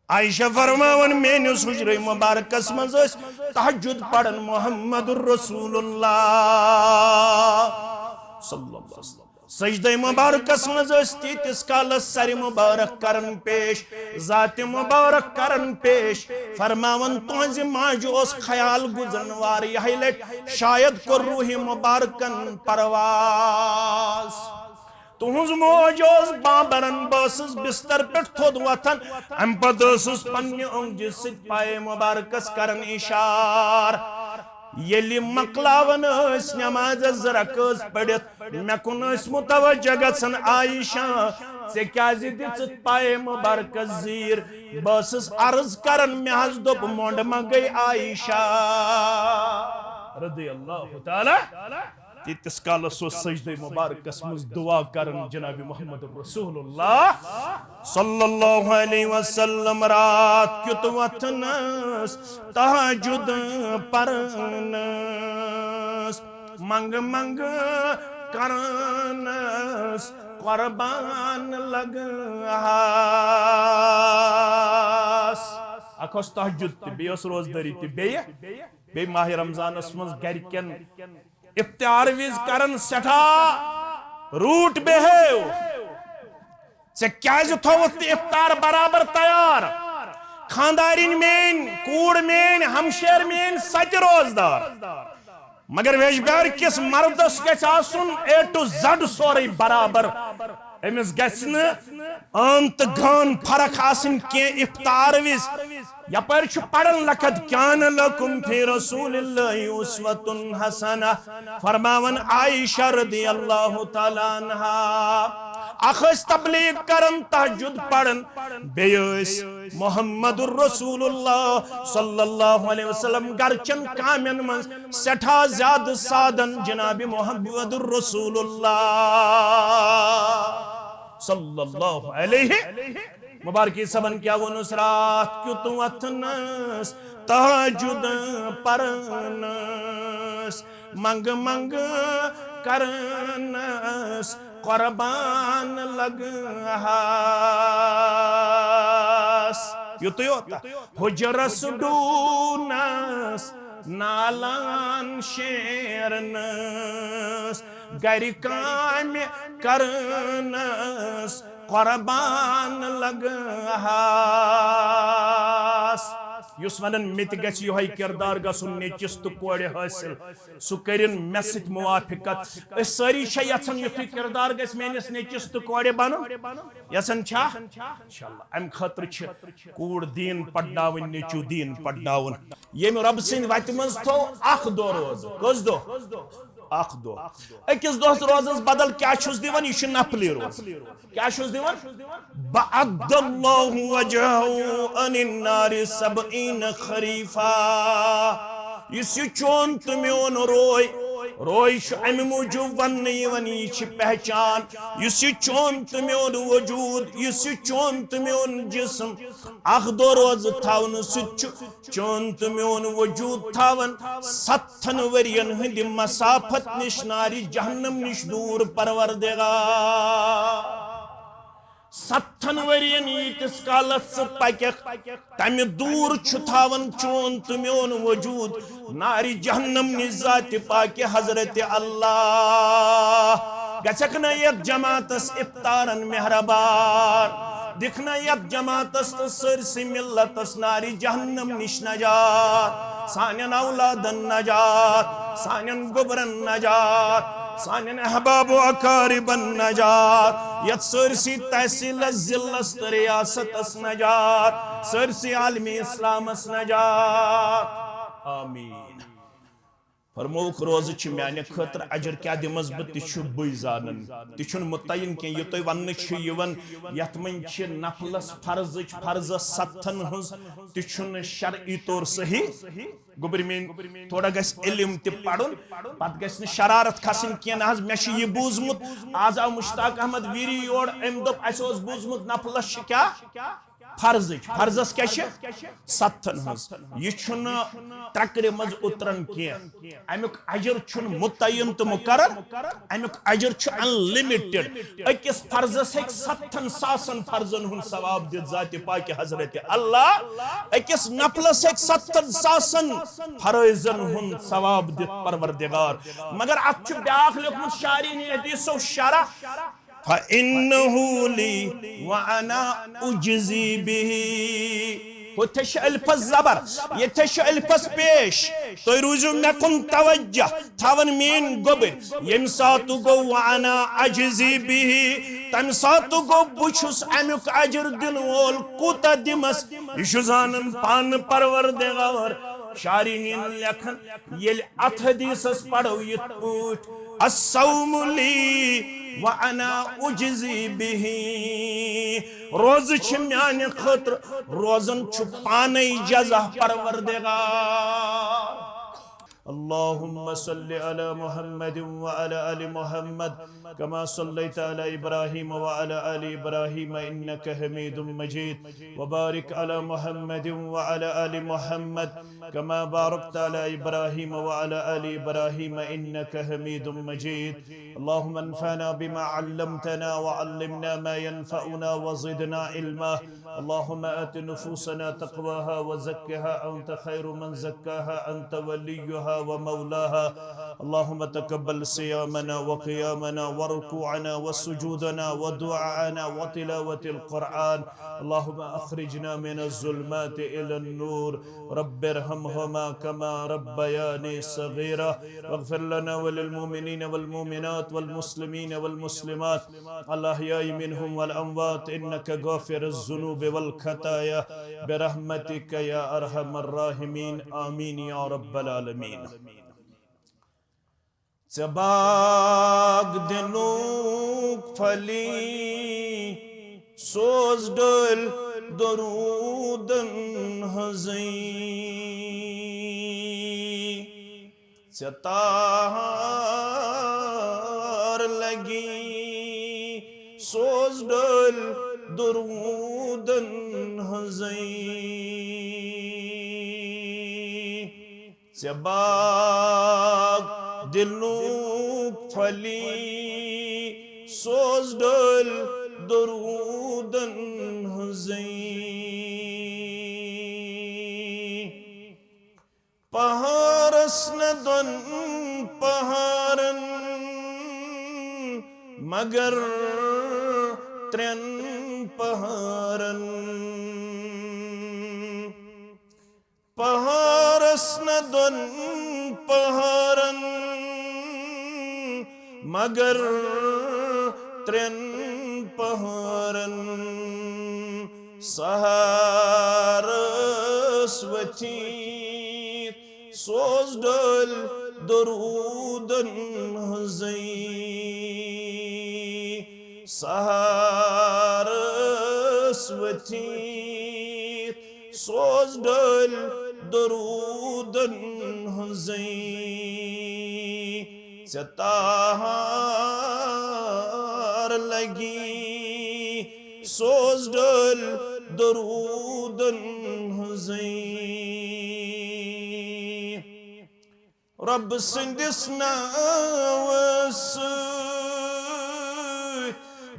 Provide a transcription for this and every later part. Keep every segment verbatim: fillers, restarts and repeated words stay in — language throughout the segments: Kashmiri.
عائشہ فرماوان، میٲنِس حجرے مبارکس منٛز ٲسۍ تہجد پران محمد رسول اللہ صلی اللہ علیہ وسلم۔ سجدے مبارکس منٛز ٲسۍ تیٖتِس کالس سرِ مبارک کران پیش، ذاتِ مبارک کران پیش۔ فرماوان، تُہنٛزِ ماجہِ اوس خیال گُزرن وارٕ یِہے لٹہِ، شاید کوٚر روحِ مبارکن پرواز۔ تُہنٛز موج ٲس بانبرن، بہٕ ٲسٕس بستر پٮ۪ٹھ تھوٚد وۄتھان، امہِ پتہٕ ٲسٕس پننہِ اونٛگجہِ سۭتۍ پایہِ مبارکس کران اشارٕ۔ ییٚلہِ مۄکلاوان ٲسۍ نمازس زٕ رکٲژ پٔرِتھ، مےٚ کُن ٲسۍ متوجہ گژھان، عائشہ، ژےٚ کیازِ دِژٕتھ پایہِ مبارکس زیٖر؟ بہٕ ٲسٕس عرض کران، مےٚ حظ دوٚپ، مۄنٛڈ ما گٔے عائشہ رضی اللہ تعالیٰ؟ تیٖتِس کالس اوس سجدے مبارکس منٛز دعا کران جناب محمد رسول اللہ صلی اللہ علیہ وسلم۔ رات کیُت وۄتھنس، تہجد پرنس، منٛگہٕ منٛگہٕ کرنس، قربان لگہس۔ اکھ اوس تہجد تہِ، بیٚیہِ ٲس روزدٲری تہِ، بیٚیہِ بیٚیہِ ماہِ رمضانس منٛز گرِکٮ۪ن افطار وِزِ کرن سٮ۪ٹھاہ rude behave۔ ژےٚ کیازِ تھووُتھ نہٕ افطار برابر تیار؟ خاندارِنۍ میٲنۍ، کوٗر میٲنۍ، ہمشیر میٲنۍ، سۄ تہِ روزدار۔ مگر ویجبیار کِس مردس گژھِ آسُن A to Z سورُے برابر۔ أمِس گژھِ نہٕ عام تہٕ غٲن فرق آسٕنۍ کینٛہہ۔ افطار وِزِ یپٲرۍ چھُ پران، لقد کان لکم فی رسول اللہ اسوۃ حسنہ، فرماوان عائشہ رضی اللہ تعالیٰ عنہا، اکھ ٲسۍ تبلیغ کران، تہجد پران، بیٚیہِ ٲسۍ محمد رسول اللہ صلی اللہ علیہ وسلم گرچن کامٮ۪ن منٛز سٮ۪ٹھاہ زیادٕ سادن جناب محمد رسول اللہ صلی اللہ علیہ۔ مبارکی صٲبن کیٛاہ ووٚنُس؟ راتھ کیُت وۄتھنس، تہجد پرنس، منٛگہٕ منٛگہٕ کرنس، قربان لگہس۔ یُتُے یوت۔ حجرس ڈوٗنس، نالان شیرنس، گرِ کامہِ کرنس، قربان لگہس۔ یُس ونان، مےٚ تہِ گژھِ یِہوٚے کردار گژھُن نیٚچِس تہٕ کورِ حٲصِل، سُہ کٔرِن مےٚ سۭتۍ موافقت۔ أسۍ سٲری چھا یژھان یُتھُے کردار گژھِ میٲنِس نیٚچِس تہٕ کورِ بنُن؟ یژھان چھا؟ انشاءاللہ۔ امہِ خٲطرٕ چھِ کوٗر دیٖن پرناوٕنۍ، نیٚچوٗ دیٖن پرناوُن۔ ییٚمہِ رۄبہٕ سٕنٛدِ وتہِ منٛز تھوٚو اکھ دۄہ روزٕ۔ کٔژ دۄہ؟ اکھ دۄہ۔ أکِس دۄہس روزس بدل کیٛاہ چھُس دِوان؟ یہِ چھُ نفلی روزٕ۔ کیٛاہ چھُس دِوان؟ بعد اللہ وجهه عن النار سبعین خریفا۔ یُس یہِ چون تہٕ میون روے، روے چھُ امہِ موٗجوٗب وننہٕ یِوان، یہِ چھِ پہچان۔ یُس یہِ چون تہٕ میون وجوٗد، یُس یہِ چون تہٕ میون جسم اکھ دۄہ روزٕ تھاونہٕ سۭتۍ چھُ چون تہٕ میون وجوٗد تھاوان ستتھن ؤرین ہٕنٛدِ مسافت نِش، نارِ جہنم نِش دوٗر، پروردگار۔ ستتھن ؤرین ییٖتِس کالس ژٕ پککھ، تمہِ دوٗر چھُ تھاوان چون تہٕ میون وجوٗد نارِ جہنم نِش ذاتِ پاکِ حضرت اللہ۔ گژھکھ نہ یتھ جماعتس افطارن مہربان، دِکھ نہ یتھ جماعتس تہٕ سٲرسٕے ملتس نارِ جہنم نِش نجات، سانٮ۪ن اولادن نجات، سانٮ۪ن گوٚبرن نجات، سانٮ۪ن احباب و اقاربن نجات، یتھ سٲرسٕے تحصیلس، ضلعس تہٕ ریاستس نجات، سٲرسٕے عالمِ اسلامس نجات۔ آمین۔ فرمووُکھ، روزٕ چھِ میانہِ خٲطرٕ، اجر کیٛاہ دِمس بہٕ، تہِ چھُ بٕے زانان، تہِ چھُنہٕ مُتعین کینٛہہ۔ یہِ تۄہہِ وننہٕ چھُ یِوان، یتھ منٛز چھِ نفلس فرضٕچ فرضس ستتھن ہٕنٛز، تہِ چھُنہٕ شرعی طور صحیح۔ گوٚبرۍ میٲنۍ، تھوڑا گژھِ علم تہِ پرُن، پتہٕ گژھِ نہٕ شرارت کھسٕنۍ کینٛہہ۔ نہ حظ، مےٚ چھُ یہِ بوٗزمُت، آز آو مشتاق احمد ویری یور، أمۍ دوٚپ، اسہِ اوس بوٗزمُت نفلس چھِ کیٛاہ؟ فرضٕچ۔ فرضس کیٛاہ چھِ؟ ستتھن ہٕنٛز۔ یہِ چھُنہٕ ترٛکرِ منٛز اُتران کینٛہہ۔ امیُک اجر چھُنہٕ متعین تہٕ مقرر، امیُک اجر چھُ unlimited۔ أکِس فرضس ہیٚکہِ ستتھن ساسن فرضن ہُنٛد ثواب دِتھ ذاتِ پاکہِ حضرت اللہ۔ أکِس نفلس ہیٚکہِ ستتھن ساسن فرٲیضن ہُنٛد ثواب دِتھ پروردگار۔ مگر اتھ چھُ بیٛاکھ لیوٚکھمُت شارحینی حدیثو شرح، فإنه لي وأنا أجزي به۔ ہُتھے چھِ الفس زبر، ییٚتھے چھِ الفس پیش۔ تُہۍ روٗزِو مےٚ کُن توجہ، تھاوان میٲنۍ گوٚبٕرۍ۔ ییٚمہِ ساتہٕ گوٚو وأنا أجزي به، تَمہِ ساتہٕ گوٚو بہٕ چھُس امیُک اجر دِنہٕ وول۔ کوٗتاہ دِمس؟ یہِ چھُ زانان پانہٕ پروردگار۔ شارحین لیکھان، ییٚلہِ اتھ حدیثس پرو یِتھ پٲٹھۍ، الصوم لي وأنا أجزي به، روزٕ چھِ میانہِ خٲطرٕ، روزن چھُ پانے جزا پروردگار۔ اللهم صل على محمد وعلى آل محمد كما صليت على إبراهيم وعلى آل إبراهيم إنك حميد مجيد، وبارك على محمد وعلى آل محمد كما باركت على إبراهيم وعلى آل إبراهيم إنك حميد مجيد. اللهم انفعنا بما علمتنا وعلمنا ما ينفعنا وزدنا علما. اللهم آت نفوسنا تقواها وزكها أنت خير من زكاها أنت وليها ومولاها. اللهم تقبل صيامنا وقيامنا وركوعنا وسجودنا ودعاءنا وتلاوة القرآن. اللهم أخرجنا من الظلمات إلى النور. رب ارحمهما كما ربياني صغيرا. واغفر لنا وللمؤمنين والمؤمنات والمسلمين والمسلمات الأحياء منهم والأموات إنك غافر الذنوب والخطايا برحمتك يا أرحم الراحمين. آمين يا رب العالمين. ژےٚ باغ دِنُک پھلی سوز ڈٲلۍ دروٗدن ہٕنٛزٕے۔ ژےٚ تار لگی سوز ڈٲلۍ دروٗدن ہٕنٛزٕے۔ ژےٚ باغ دِلُک پھلی سوز ڈٲلۍ دروٗدن ہٕنٛزٕے۔ پہارس نہ دۄن پہارن مگر ترٛٮ۪ن پہارن۔ پہارس نہ دۄن پہارن مگر ترٛٮ۪ن پہارن۔ سہارس ؤتھِتھ سوز ڈٲلۍ دروٗدن ہٕنٛزٕے۔ سہارس ؤتھِتھ سوز ڈٲلۍ دروٗدن ہٕنٛزٕے۔ ژےٚ تار لگی سوز ڈٲلۍ دروٗدن ہٕنٛزٕے۔ رۄب سٕنٛدِس ناوس سۭتۍ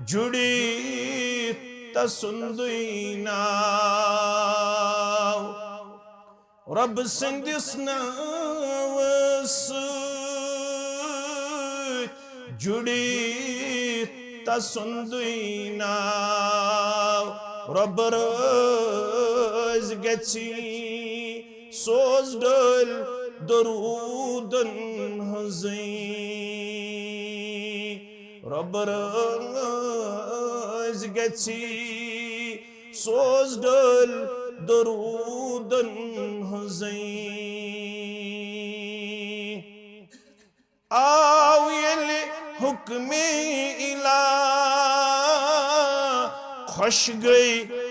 جُڑِتھ تسُنٛدُے ناو۔ رۄب سٕنٛدِس ناوس سۭتۍ جُڑِتھ تسُنٛدُے ناو۔ رۄب رٲضۍ گژھی سوز ڈٲلۍ دروٗدن ہٕنٛزٕے۔ رۄب رٲضۍ گژھی سوز ڈٲلۍ دروٗدن ہٕنٛزٕے۔ آو ییٚلہِ حُکمِ الٰہ، خۄش گٔے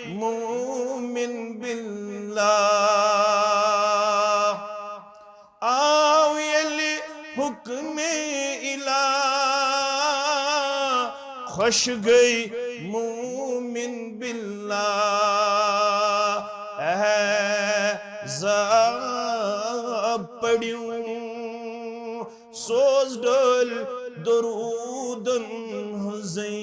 مومن باللہ۔ آو ییٚلہِ حُکمِ الٰہ، خۄش گٔے مومن باللہ۔ پٔرِو، سوز ڈٲلۍ درودن ہٕنٛزٕے۔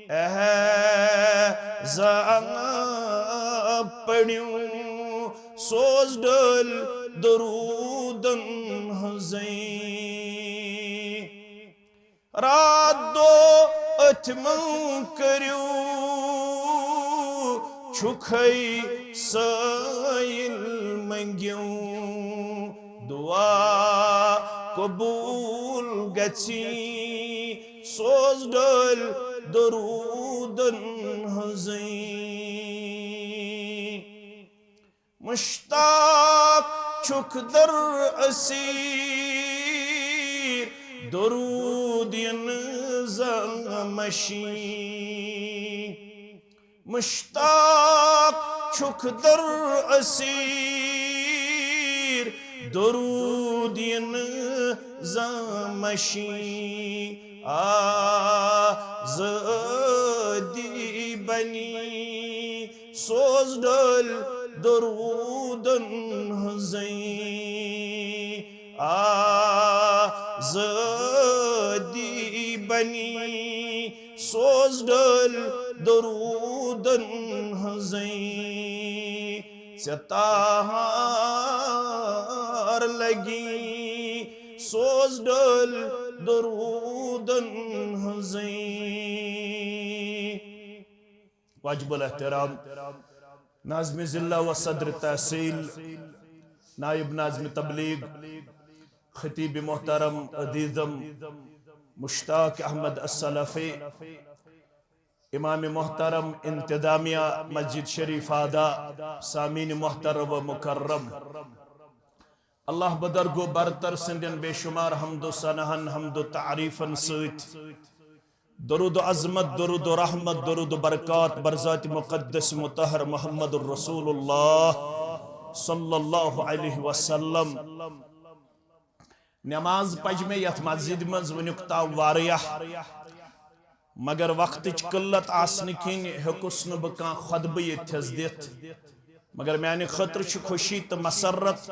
احزاب پٔرِو، سوز ڈٲلۍ درودن ہٕنٛزٕے۔ راتھ دۄہ أتھۍ منٛز کٔرِو، چھُکھے سٲیِل منٛگِو، دُعا قبوٗل گژھی، سوز ڈٲلۍ درودن ہٕنٛزٕے۔ مشتاق چھُکھ در اسیر، درود ین زمشی۔ مشتاق چھُکھ در اسیر، درود ین زمشی۔ آزادی بنی سوز ڈٲلۍ درودن ہٕنٛزٕے۔ آزادی بنی سوز ڈٲلۍ درودن ہٕنٛزٕے۔ ژےٚ تاہار لگی سوز ڈٲلۍ درودن ہٕنٛزٕے۔ واجب الاحترام ناظم ضلع و صدر تحصیل، نائب ناظم تبلیغ، خطیب محترم عزیزم مشتاق احمد السلفی، امام محترم انتظامیہ مسجد شریف آدھا، سامعین محترم و مکرم، اللہ بدرگو برتر سندین بے شمار حمد و ثناہن، حمد و تعریفن سۭتۍ درود و عظمت، درود و رحمت، درود و برکات بر ذات مقدس مطہر محمد الرسول اللہ صلی اللہ علیہ وسلم۔ نماز پج مےٚ یتھ مسجد منٛز وٕنیُک تام واریاہ، مگر وقتٕچ قلت آسنہٕ کِنۍ ہیوٚکُس نہٕ بہٕ کانٛہہ خطبہٕ ییٚتھس دِتھ۔ مگر میانہِ خٲطرٕ چھِ خوشی تہٕ مسرت،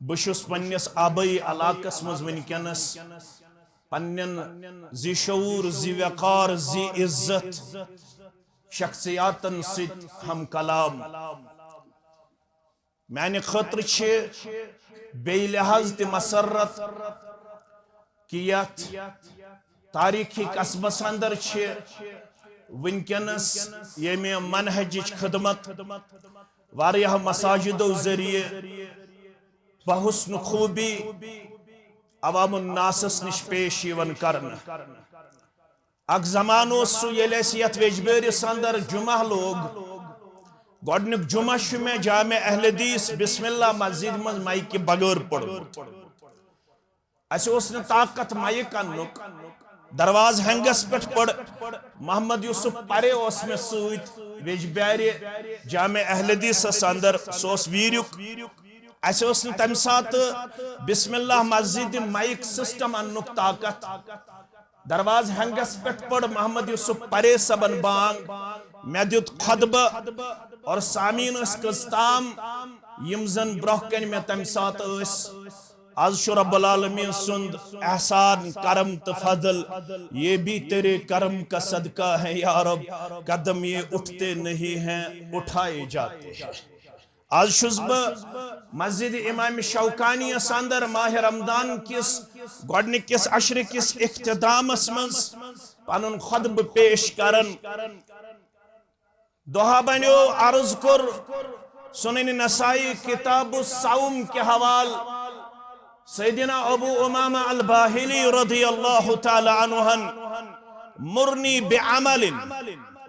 بہٕ چھُس پننِس آبٲیی علاقس منٛز وٕنکیٚنس پننٮ۪ن ذی شعور، ذی وقار، ذی عزت شخصیاتن سۭتۍ ہم کلام۔ میانہِ خٲطرٕ چھِ بیٚیہِ لحاظ تہِ مسرت کہِ یتھ تاریخی قصبس اندر چھِ وٕنکیٚنس ییٚمہِ منہجٕچ خدمت واریاہ مساجدو ذٔریعہٕ بحسن خوبی عوام الناسس نش پیش یِوان کرنہٕ۔ اکھ زمانہٕ اوس سُہ، ییٚلہِ اَسہِ یتھ ویجبیٲرِس اندر جمعہ لوگ، گۄڈنیُک جمعہ چھُ مےٚ جامع اہل حدیث بسم اللہ مسجد منٛز مایکہِ بغٲر پوٚرمُت۔ اَسہِ اوس نہٕ طاقت مایک اننُک۔ دروازٕ ہینگس پٮ۪ٹھ پٔر۔ محمد یوسف پرے اوس مےٚ سۭتۍ ویجبیارِ جامع اہل حدیثس اندر، سُہ اوس ویٖریُک۔ اَسہِ اوس نہٕ تمہِ ساتہٕ بسم اللہ مسجد مایک سسٹم اننُک طاقت۔ دروازٕ ہینگس پٮ۪ٹھ پٔر محمد یوسف پرے صٲبن بانگ۔ مےٚ دیُت خطبہٕ اور سامعین ٲسۍ کٔژ تام، یِم زن برونٛہہ کنہِ مےٚ تمہِ ساتہٕ ٲسۍ۔ از چھُ رب العالمین سُنٛد احسان، کرم تہٕ فضل، یہ بھی تیرے کرم کا صدقہ ہے یا رب، قدم یہ اٹھتے نہیں ہیں، اٹھائے جاتے ہیں۔ از چھُس بہٕ مسجد امام شوکانی یس اندر ماہ رمضان کِس گۄڈنِکِس عشرٕ کِس اختتامس منٛز پنُن خطبہٕ پیش کران۔ دۄہا بنیو عرض کوٚر سنن نسائی کتاب الصوم کہِ حوالہٕ سیدنا ابو امامہ الباہلی رضی اللہ تعالی عنہن، مرنی بعمل،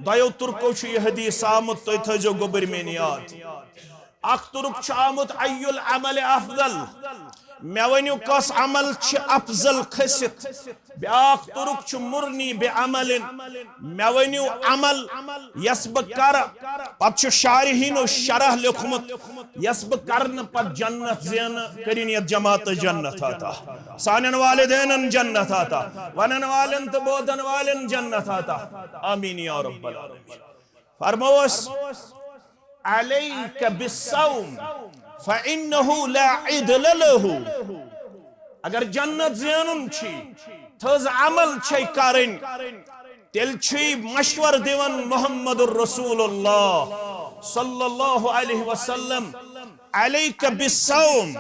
دۄیو ترکو چھُ یہِ حدیث آمُت، تُہۍ تھٲیزیو گوٚبٕرۍ میٲنۍ یاد۔ اکھ ترک چھُ آمُت، ای العمل افضل، مےٚ ؤنِو کۄس عمل چھِ افضل کھٔسِتھ۔ بیاکھ ترک چھُ، مرنی بعمل، مےٚ ؤنِو عمل یۄس بہٕ کرٕ۔ پتہٕ چھُ شارحینو شرح لیوٚکھمُت، یۄس بہٕ کرٕ نہٕ پتہٕ جنت زینہٕ، کٔرِن یتھ جماعتس جنت عطا، سانٮ۪ن والدینن جنت عطا، ونن والٮ۪ن تہٕ بوزن والٮ۪ن جنت عطا۔ آمین یا رب العالمین۔ فرموس، علیک بالصوم فإنه لا عدل له۔ اگر جنت زینُن چھی، تھٔز عمل چھے کرٕنۍ، تیٚلہِ چھُے مشور دِوان محمد رسول اللہ صلی اللہ علیہ وسلم، عليك بالصوم،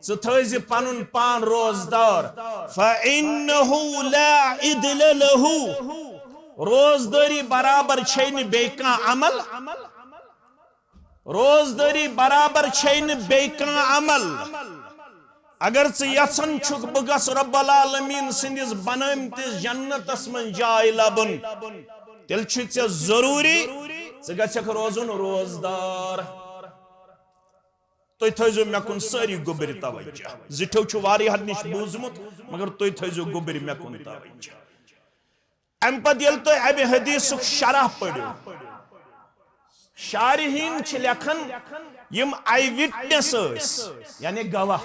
ژٕ تھٲیزِ پنُن پان روزدار، فإنه لا عدل له، روزدٲری برابر چھے نہٕ بیٚیہِ کانٛہہ عمل۔ روزدٲری برابر چھے نہٕ بیٚیہِ کانٛہہ عمل۔ اگر ژٕ یژھان چھُکھ بہٕ گژھٕ رب العالمین سٕنٛدِس بنٲومتِس جنتس منٛز جاے لبُن، تیٚلہِ چھُ ژےٚ ضروٗری ژٕ گژھکھ روزُن روزدار۔ تُہۍ تھٲیزیو مےٚ کُن سٲری گوٚبرۍ توجہ۔ زِٹھیو چھُ واریاہن نِش بوٗزمُت، مگر تُہۍ تھٲیزیو گوٚبرۍ مےٚ کُن توجہ۔ امہِ پتہٕ ییٚلہِ تُہۍ امہِ حدیثُک شرح پٔرِو، شارحین چھِ لیکھان، یِم آئی وٹنس ٲسۍ، یعنی گواہ،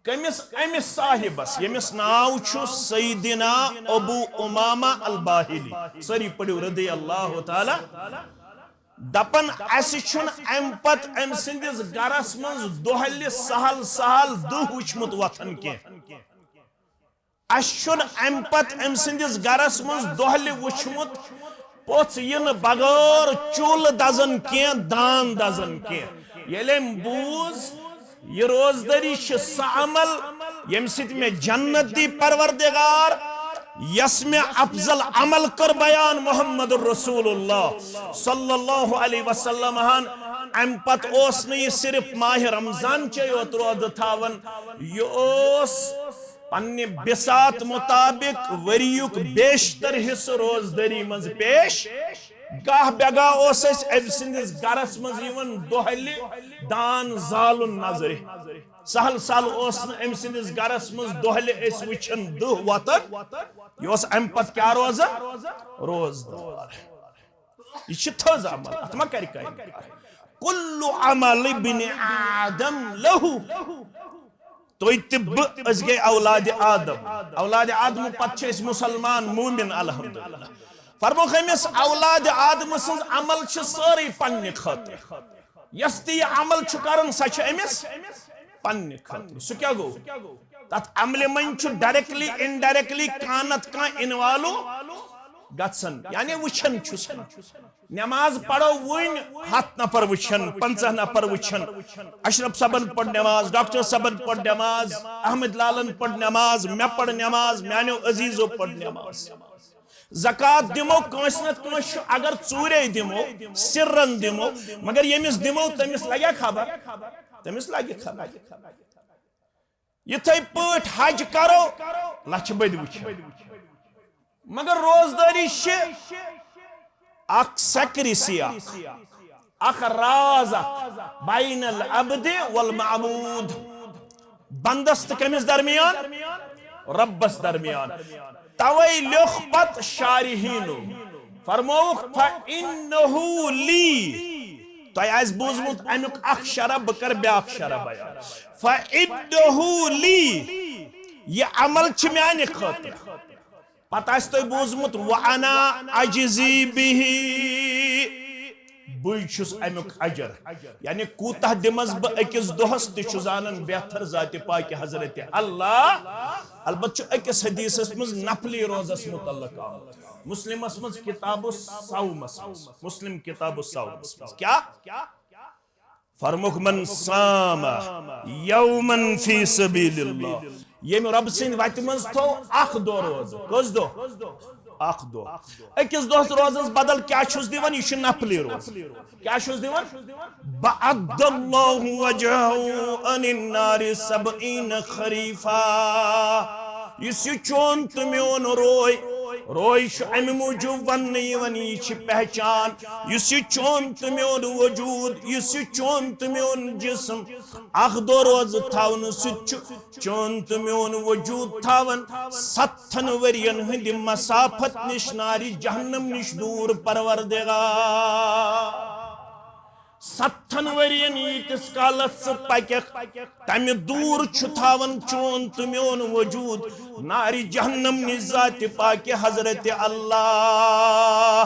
کٔمِس؟ أمِس صاحبس، ییٚمِس ناو چھُ سیدنا ابو امامہ الباہلی۔ سٲری پٔرِو رضی اللہ تعالیٰ۔ دپان، اسہِ چھُنہٕ امہِ پتہٕ أمۍ سٕنٛدِس گرس منٛز دۄہلہِ سہل سہل دٕہ وٕچھمُت وۄتھان کینٛہہ۔ اسہِ چھُنہٕ امہِ پتہٕ أمۍ سٕنٛدِس گرس منٛز دۄہلہِ وٕچھمُت پوٚژھ یِنہٕ بغٲر چوٗلہٕ دزان کینٛہہ، دان دزان کینٛہہ۔ ییٚلہِ أمۍ بوٗز، یہِ روزدٲری چھِ سۄ عمل، ییٚمہِ سۭتۍ مےٚ جنت دی پروردگار، یۄس مےٚ افضل عمل کٔر بیان محمد رسول اللہ صلی اللہ علیہ وسلم ہن۔ امہِ پتہٕ اوس نہٕ یہِ صرف ماہِ رمضان چے یوت روزٕ تھاوان، یہِ اوس پننہِ بساط مطابق ؤریُک بیشتر حصہٕ روزدٲری منٛز پیش۔ گاہ بے گاہ اوس اسہِ أمۍ سٕنٛدِس گرس منٛز یِوان دۄہلہِ دان زالُن نظرِ۔ سہل سہل اوس نہٕ أمۍ سٕنٛدِس گرس منٛز دۄہلہِ أسۍ وٕچھان دٕہ وۄتھان۔ یہِ اوس امہِ پتہٕ کیٛاہ روزان؟ روزدار۔ یہِ چھِ تھٔز عمل، اتھ ما کرِ کانٛہہ انکار؟ کل عمل ابن آدم لہ۔ تُہۍ تہٕ بہٕ، أسۍ گٔے اولاد آدم۔ اولاد آدم پتہٕ چھِ أسۍ مسلمان، مومن، الحمدللہ۔ فرموکھ أمِس، اولاد آدم سٕنٛز عمل چھِ سٲرٕے پننہِ خٲطرٕ۔ یۄس تہِ یہِ عمل چھُ کران، سۄ چھِ أمِس پننہِ خٲطرٕ۔ سُہ کیٛاہ گوٚو؟ تتھ عملہِ منٛز چھُ directly indirectly کانٛہہ نتہٕ کانٛہہ involve گژھان، یعنی وٕچھان چھُس۔ نماز پرو وٕنۍ ہتھ نفر وٕچھن، پنژاہ نفر وٕچھن، اشرف صٲبن پٔر نماز، ڈاکٹر صٲبن پٔر نماز، احمد لالن پٔر نماز، مےٚ پٔر نماز، میانیو عزیزو پٔر نماز۔ زکوٰۃ دِمو کٲنٛسہِ نتہٕ کٲنٛسہِ چھُ، اگر ژوٗرے دِمو، سرن دِمو، مگر ییٚمِس دِمو تٔمِس لگیا خبر؟ تٔمِس لگہِ خبر۔ یِتھے پٲٹھۍ حج کرو، لچھِ بٔدۍ وٕچھن۔ مگر روزدٲری چھِ اکھ secrecy، اکھ، اکھ راز، اکھ بین العبد والمعبود، بندس تہٕ کٔمِس درمیان؟ رۄبس درمیان۔ توے لیوٚکھ پتہٕ شارحینو، فرمووُکھ، فَإِنَّهُ لِی۔ تۄہہِ آسہِ بوٗزمُت امیُک اکھ شرح، بہٕ کرٕ بیاکھ شرح بیان۔ فَإِنَّهُ لِی، یہِ عمل چھِ میانہِ خٲطرٕ۔ پتہٕ آسہِ تۄہہِ بوٗزمُت، وَأَنَا أَجْزِی بِهِ، بٕے چھُس امیُک اجر۔ یعنی کوٗتاہ دِمس بہٕ أکِس دۄہس، تہِ چھُ زانان بہتر ذاتِ پاکہِ حضرت اللہ۔ البتہ چھُ أکِس حدیثس منٛز نفلی روزس متعلق آمُت، مسلمس منٛز کتاب الصومس منٛز، مسلم کتاب الصومس منٛز۔ کیٛاہ؟ فرمووُکھ، من صام یوما فی سبیل اللہ، ییٚمۍ رۄب سٕنٛدِ وتہِ منٛز تھوٚو اکھ دۄہ روزٕ۔ کٔژ دۄہ؟ اکھ دۄہ۔ أکِس دۄہس روزس بدل کیٛاہ چھُس دِوان؟ یہِ چھُ نفلی روزٕ۔ کیٛاہ چھُس دِوان؟ بعد اللہ وجہہ عن النار سبعین خریفا۔ یُس یہِ چون تہٕ میون روے، روے چھُ امہِ موٗجوٗب وننہٕ یِوان، یہِ چھِ پہچان۔ یُس یہِ چون تہٕ میون وجود، یُس یہِ چون تہٕ میون جسم اکھ دۄہ روزٕ تھاونہٕ سۭتۍ چھُ چون تہٕ میون وجود تھاوان ستتھن ؤرین ہٕنٛدِ مسافت نِش، نارِ جہنم نِش دوٗر، پروردگار۔ ستتھن ؤرین ییٖتِس کالس ژٕ پککھ، تمہِ دوٗر چھُ تھاوان چون تہٕ میون وجود نارِ جہنم نِش ذاتِ پاکہِ حضرت اللہ۔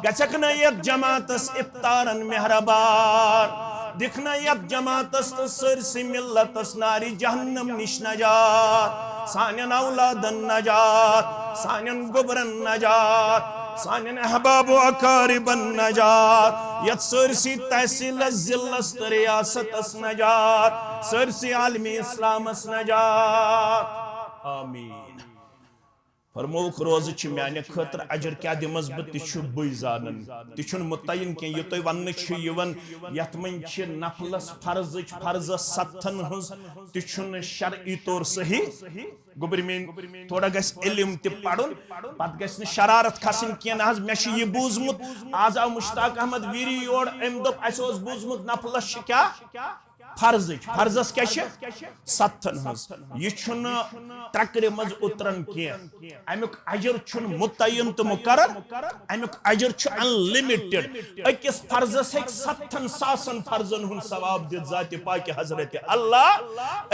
گژھکھ نہ یتھ جماعتس افطارن مہربان، دِکھ نہ یتھ جماعتس تہٕ سٲرسٕے ملتس نارِ جہنم نِش نجات، سانٮ۪ن اولادن نجات، سانٮ۪ن گوٚبرن نجات، سانٮ۪ن احباب و اقاربن نجات، یتھ سٲرسٕے تحصیلس، ضلعس تہٕ ریاستس نجات، سٲرسٕے عالمِ اسلامس نجات۔ آمین۔ فرمووُکھ، روزٕ چھِ میانہِ خٲطرٕ، اجر کیٛاہ دِمس بہٕ، تہِ چھُ بٕے زانان، تہِ چھُنہٕ مُتعین کینٛہہ۔ یہِ تۄہہِ وننہٕ چھُ یِوان، یتھ منٛز چھِ نفلس فرضٕچ فرضس ستتھن ہٕنٛز، تہِ چھُنہٕ شرعی طور صحیح۔ گوٚبرۍ میٲنۍ، تھوڑا گژھِ علم تہِ پرُن، پتہٕ گژھِ نہٕ شرارت کھسٕنۍ کینٛہہ۔ نہ حظ، مےٚ چھُ یہِ بوٗزمُت، از آو مشتاق احمد ویری یور، أمۍ دوٚپ، اسہِ اوس بوٗزمُت نفلس چھِ کیٛاہ؟ فرضٕچ۔ فرضس کیٛاہ چھِ؟ ستتھن ہٕنٛز۔ یہِ چھُنہٕ ترٛکرِ منٛز اُتران کینٛہہ۔ امیُک اجر چھُنہٕ مُتعین تہٕ مُقرر، امیُک اجر چھُ unlimited۔ أکِس فرضس ہیٚکہِ ستتھن ساسن فرضن ہُنٛد ثواب دِتھ ذاتِ پاکہِ حضرت اللہ،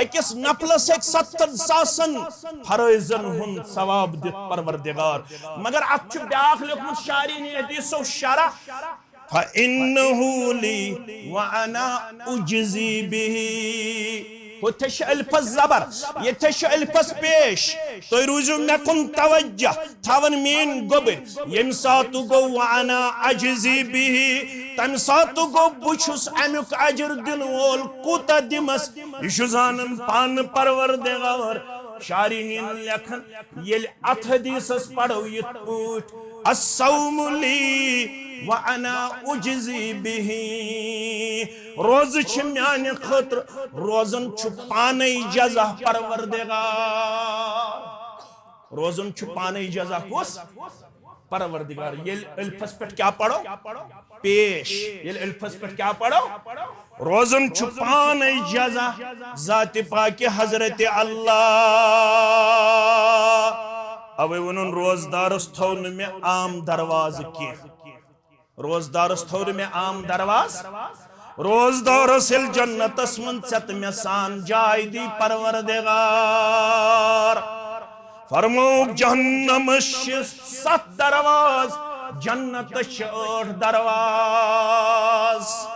أکِس نفلس ہیٚکہِ ستتھن ساسن فرٲیضن ہُنٛد ثواب دِتھ پروردگار۔ مگر اتھ چھُ بیٛاکھ لیوٚکھمُت شارحینی حدیثو شرح، فإنه لي وأنا أجزي به۔ ہُتھے چھِ الفس زبر، ییٚتھے چھِ الفس پیش۔ تُہۍ روٗزِو مےٚ کُن توجہ، تھاوان میٲنۍ گوٚبٕرۍ۔ ییٚمہِ ساتہٕ گوٚو وأنا أجزي به، تمہِ ساتہٕ گوٚو بہٕ چھُس امیُک اجر دِنہٕ وول۔ کوٗتاہ دِمس؟ یہِ چھُ زانان پانہٕ پروردگار۔ شارحین لیکھان، ییٚلہِ اتھ حدیثس پرو یِتھ پٲٹھۍ، الصوم لي وأنا أجزي به، روزٕ چھِ میانہِ خٲطرٕ، روزن چھُ پانے جزا پروردگار۔ روزن چھُ پانے جزا کُس؟ پروردگار۔ ییٚلہِ الفس پٮ۪ٹھ کیٛاہ پرو؟ پیش۔ ییٚلہِ الفس پٮ۪ٹھ کیٛاہ پرو؟ روزن چھُ پانے جزا ذاتِ پاکہِ حضرت اللہ۔ اوے ووٚنُن، روزدارس تھوو نہٕ مےٚ عام دروازٕ کینٛہہ۔ روزدارس تھوٚو نہٕ مےٚ عام دروازٕ۔ روزدارس ییٚلہِ جنتس منٛز ژےٚ تہٕ مےٚ سان جاے دی پروردگار۔ فرمووُکھ، جہنمس چھِ ستھ دروازٕ، جنتس چھِ ٲٹھ دروازٕ۔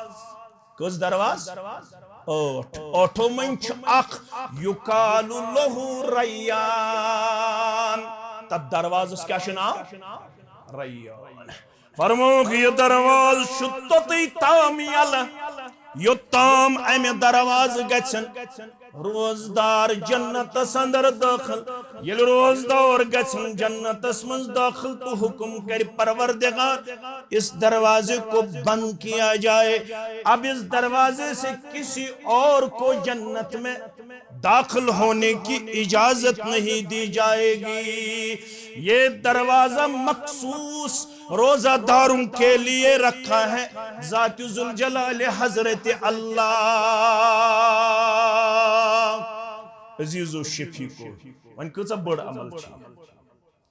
کٔژ دروازٕ؟ ٲٹھ۔ ٲٹھو منٛز چھُ اکھ، یقال له ریان۔ تتھ دروازس کیٛاہ چھُ ناو؟ ریان۔ فرمووُکھ، یہِ دروازٕ چھُ توٚتُے تام یلہٕ، یوٚت تام امہِ دروازٕ گژھن روزدار جنتس اندر دٲخل۔ ییٚلہِ روزدار گژھن جنتس منٛز دٲخل تہٕ حکم کرِ پروردگار، اس دروازے کو بند کیا جائے، اب اس دروازے سے کسی اور کو جنت میں داخل ہونے کی اجازت نہیں دی جائے گی۔ یہ دروازہ مخصوص روزہ داروں کے لیے رکھا ہے ذات ذوالجلال حضرت اللہ۔ عزیز و شفیقو، وۄنۍ کۭژاہ بٔڑ عمل چھِ۔